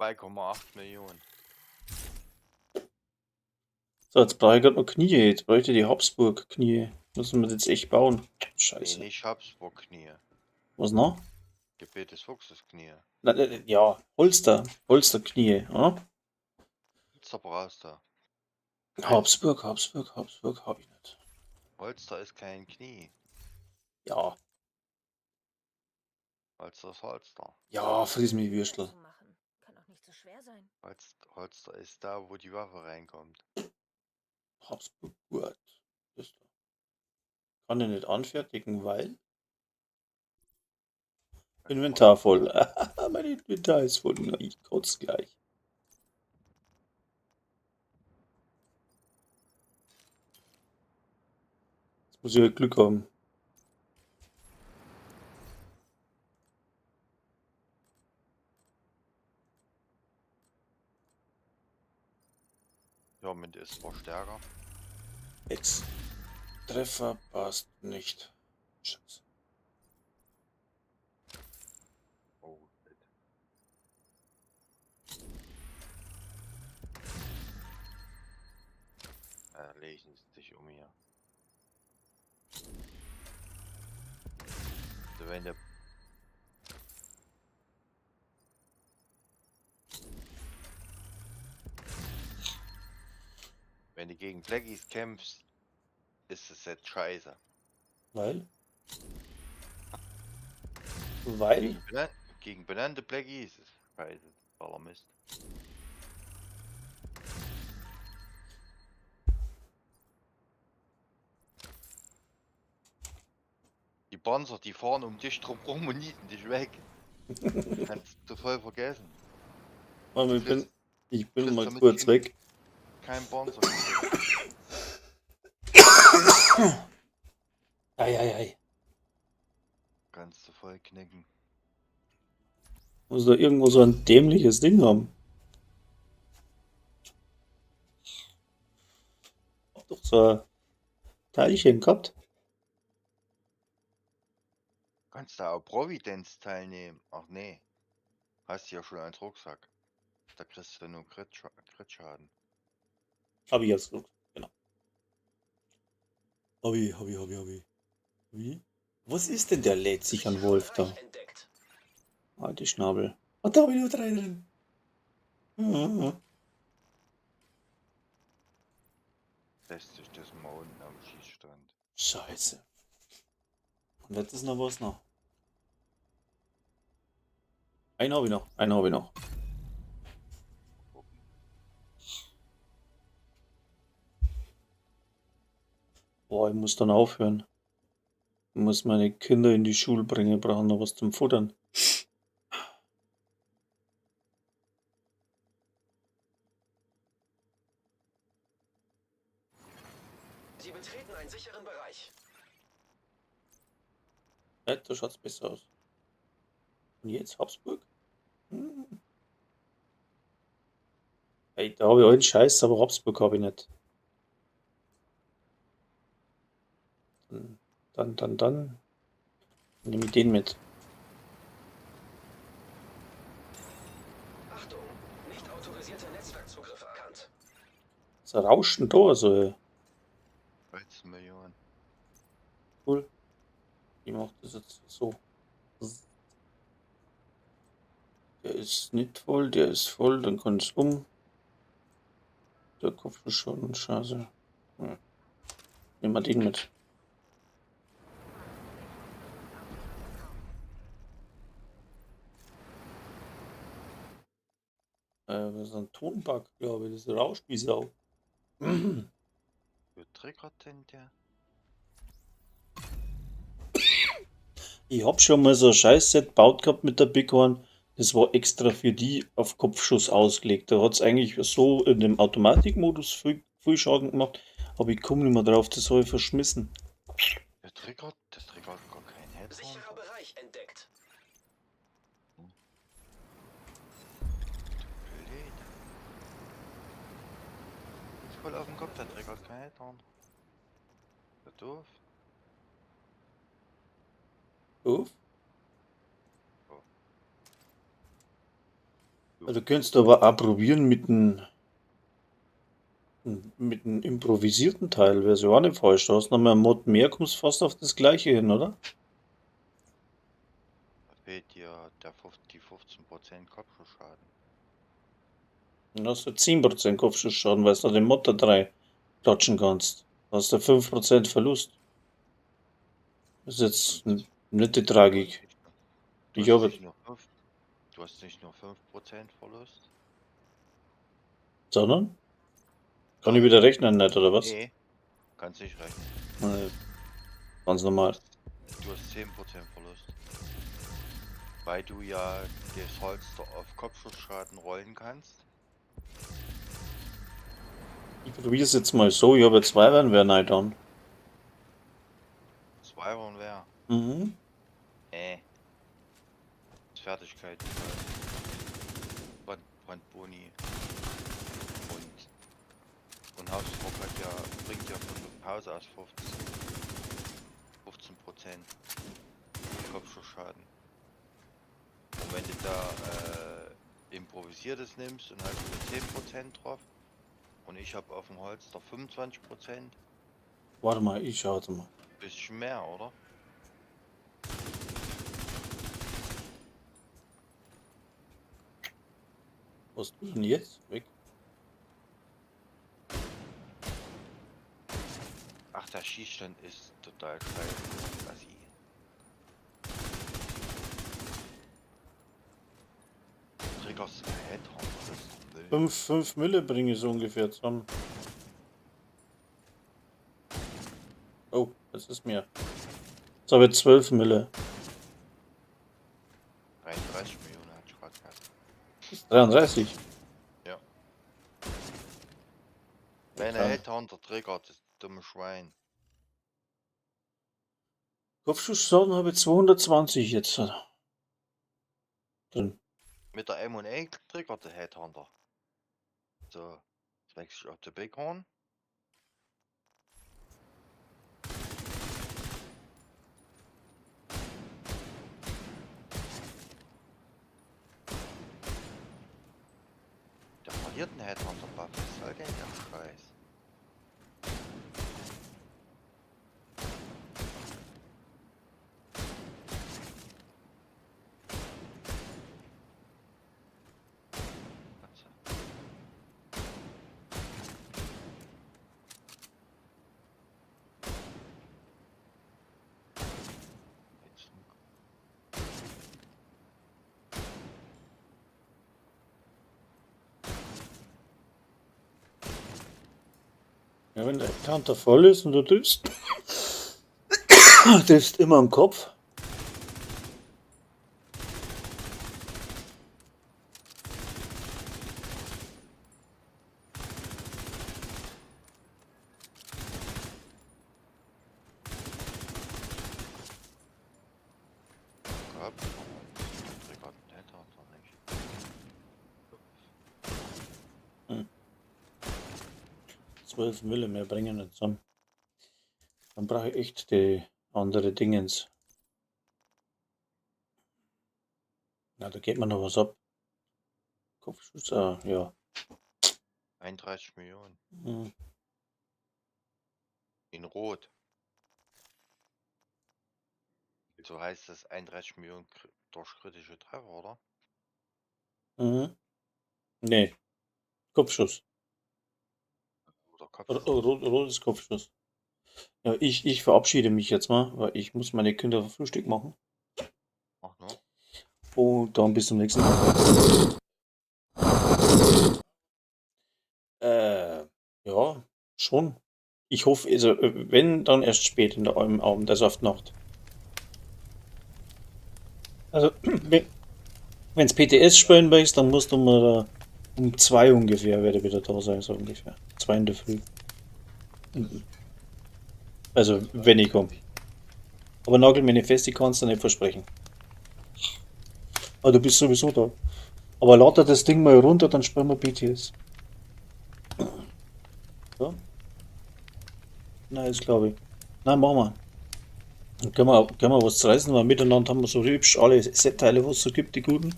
2,8 Millionen. So, jetzt brauche ich grad noch Knie. Jetzt bräuchte ich die Habsburg-Knie. Müssen wir das jetzt echt bauen? Scheiße. Nee, nicht Habsburg-Knie. Was noch? Gebet des Fuchses Knie. Na, ja, Holster. Holsterknie, oder? Holster brauchst du. Habsburg, Habsburg, Habsburg hab ich nicht. Holster ist kein Knie. Ja. Holster ist Holster. Ja, friss mich Würstel. Zu machen. Kann auch nicht so schwer sein. Holster ist da, wo die Waffe reinkommt. Habsburg, gut. Das da. Kann ich nicht anfertigen, weil Inventar voll. Mein Inventar ist voll. Na, ich kotze gleich. Jetzt muss ich halt Glück haben. Ja, mit ist zwar stärker. Jetzt. Treffer passt nicht. Scheiße. Oh, shit. Da legen sie sich um hier. Also wenn der Wenn du gegen Blackies kämpfst, ist das jetzt scheiße. Weil? Weil? Gegen benannte Blackies ist scheiße. Voller Mist. Die Panzer, die fahren um dich drum rum und nieten dich weg. Kannst du voll vergessen. Mann, ich bin Kriegst mal damit kurz kein weg. Kein Panzer. Ei, ei, ei. Kannst du voll knicken. Muss da irgendwo so ein dämliches Ding haben. Hab doch so ein Teilchen gehabt. Kannst da auch Providence teilnehmen? Ach nee. Hast du ja schon einen Rucksack. Da kriegst du nur Crit-Schaden. Hab ich jetzt Rucksack, genau. Hab ich, hab ich, hab ich, hab ich. Wie? Was ist denn der lädt sich an Wolf da? Alte Schnabel. Ah, da hab ich nur 3 drin. Mhm. Lässt sich das mal unten am Schießstand. Scheiße. Und jetzt ist noch was noch. Einen hab ich noch. Einen hab ich noch. Boah, ich muss dann aufhören. Ich muss meine Kinder in die Schule bringen, brauchen noch was zum Futtern. Sie betreten einen sicheren Bereich. Ja, da schaut's besser aus. Und jetzt Habsburg? Ey, da hab ich allen Scheiß, aber Habsburg hab ich nicht. Dann. Nehme ich den mit. Achtung, nicht autorisierte Netzwerkzugriffe erkannt. Das Rauschen da, also. 13 Millionen. Cool. Ich mach das jetzt so. Der ist nicht voll, der ist voll, dann kann es um. Der Kopf ist schon scheiße. Ja. Nehmen wir den mit. Das ist ein Tonbug, glaube ich. Das rauscht wie Sau. Wo triggert denn der? Ich hab schon mal so ein Scheiß-Set gebaut gehabt mit der Bighorn. Das war extra für die auf Kopfschuss ausgelegt. Da hat's eigentlich so in dem Automatikmodus viel, viel Schaden gemacht, aber ich komme nicht mehr drauf, das habe ich verschmissen. Der triggert gar keinen Headhunter. Sicherer Bereich entdeckt. Blöd. Ist voll auf dem Kopf, der triggert keinen Headhunter. Ist ja doof. Doof? Ja, du könntest aber auch probieren mit einem improvisierten Teil, wäre ja auch nicht falsch. Da hast du noch mal einen Mod mehr, kommst fast auf das gleiche hin, oder? Da fehlt dir die 15% Kopfschussschaden. Dann hast du 10% Kopfschussschaden, weil du noch den Mod da 3 klatschen kannst. Da hast du 5% Verlust. Das ist jetzt nicht die Tragik. Du Ich hast habe nicht nur fünf, du hast nicht nur 5% Verlust. Sondern? Kann ich wieder rechnen, nicht, oder was? Nee, kannst nicht rechnen. Nee, ganz normal. Du hast 10% Verlust. Weil du ja das Holster auf Kopfschussschaden rollen kannst. Ich probiere es jetzt mal so, ich habe jetzt 2 Warenwehr rein dann. 2 Warenwehr? Mhm. Fertigkeit. Brandboni. Und Hausdruck bringt ja von Haus aus 15% Kopfschussschaden. Und wenn du da improvisiertes nimmst und halt nur 10% drauf und ich hab auf dem Holster 25%. Warte mal, ich schau jetzt mal. Bisschen mehr, oder? Was tut denn jetzt? Weg. Ach, der Schießstand ist total scheiße. Assi. Triggers Headhunter, das ist doch Müll. 5 Mille bringe ich so ungefähr zusammen. Oh, das ist mehr. Jetzt habe ich 12 Mille. 33 Millionen hat ich gerade gehabt. 33? Ja. Wenn Okay. er Headhunter triggert, das dumme Schwein. Kopfschussschaden habe ich 220 jetzt drin. Mit der M und A triggert der Headhunter. So, jetzt wechsle ich auf der Bighorn. Der verliert einen Headhunter-Buff. Was soll denn der Scheiß? Ja, wenn der Counter voll ist und du triffst, triffst immer am Kopf. 12 Mille mehr bringen nicht zusammen. Dann brauche ich echt die andere Dingens. Na, da geht mir noch was ab. Kopfschuss, ah, ja. 31 Millionen. In Rot. So heißt das 31 Millionen durch kritische Treffer, oder? Nee. Kopfschuss. Oder Kopfschuss. Rotes Kopfschuss. Ja, ich verabschiede mich jetzt mal, weil ich muss meine Kinder Frühstück machen. Mach nur. Und dann bis zum nächsten Mal. Ja, schon. Ich hoffe, also, wenn, dann erst spät in der im Abend, also auf die Nacht. Also, wenn's PTS spielen willst, dann musst du mal um 2 ungefähr, werde ich wieder da sein, so ungefähr. 2 in der Früh. Also, wenn ich komme. Aber nagel mir nicht fest, ich kann's dir nicht versprechen. Aber du bist sowieso da. Aber lad dir das Ding mal runter, dann spielen wir PTS. Ja? Nein, das glaube ich. Nein, machen wir. Dann können wir was reißen, weil miteinander haben wir so hübsch alle Set-Teile, was es so gibt, die guten.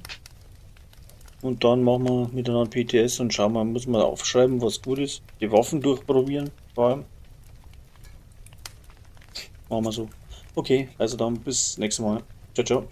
Und dann machen wir miteinander PTS und schauen wir, muss man aufschreiben, was gut ist. Die Waffen durchprobieren, vor allem. Machen wir so. Okay, also dann bis nächstes Mal. Ciao, ciao.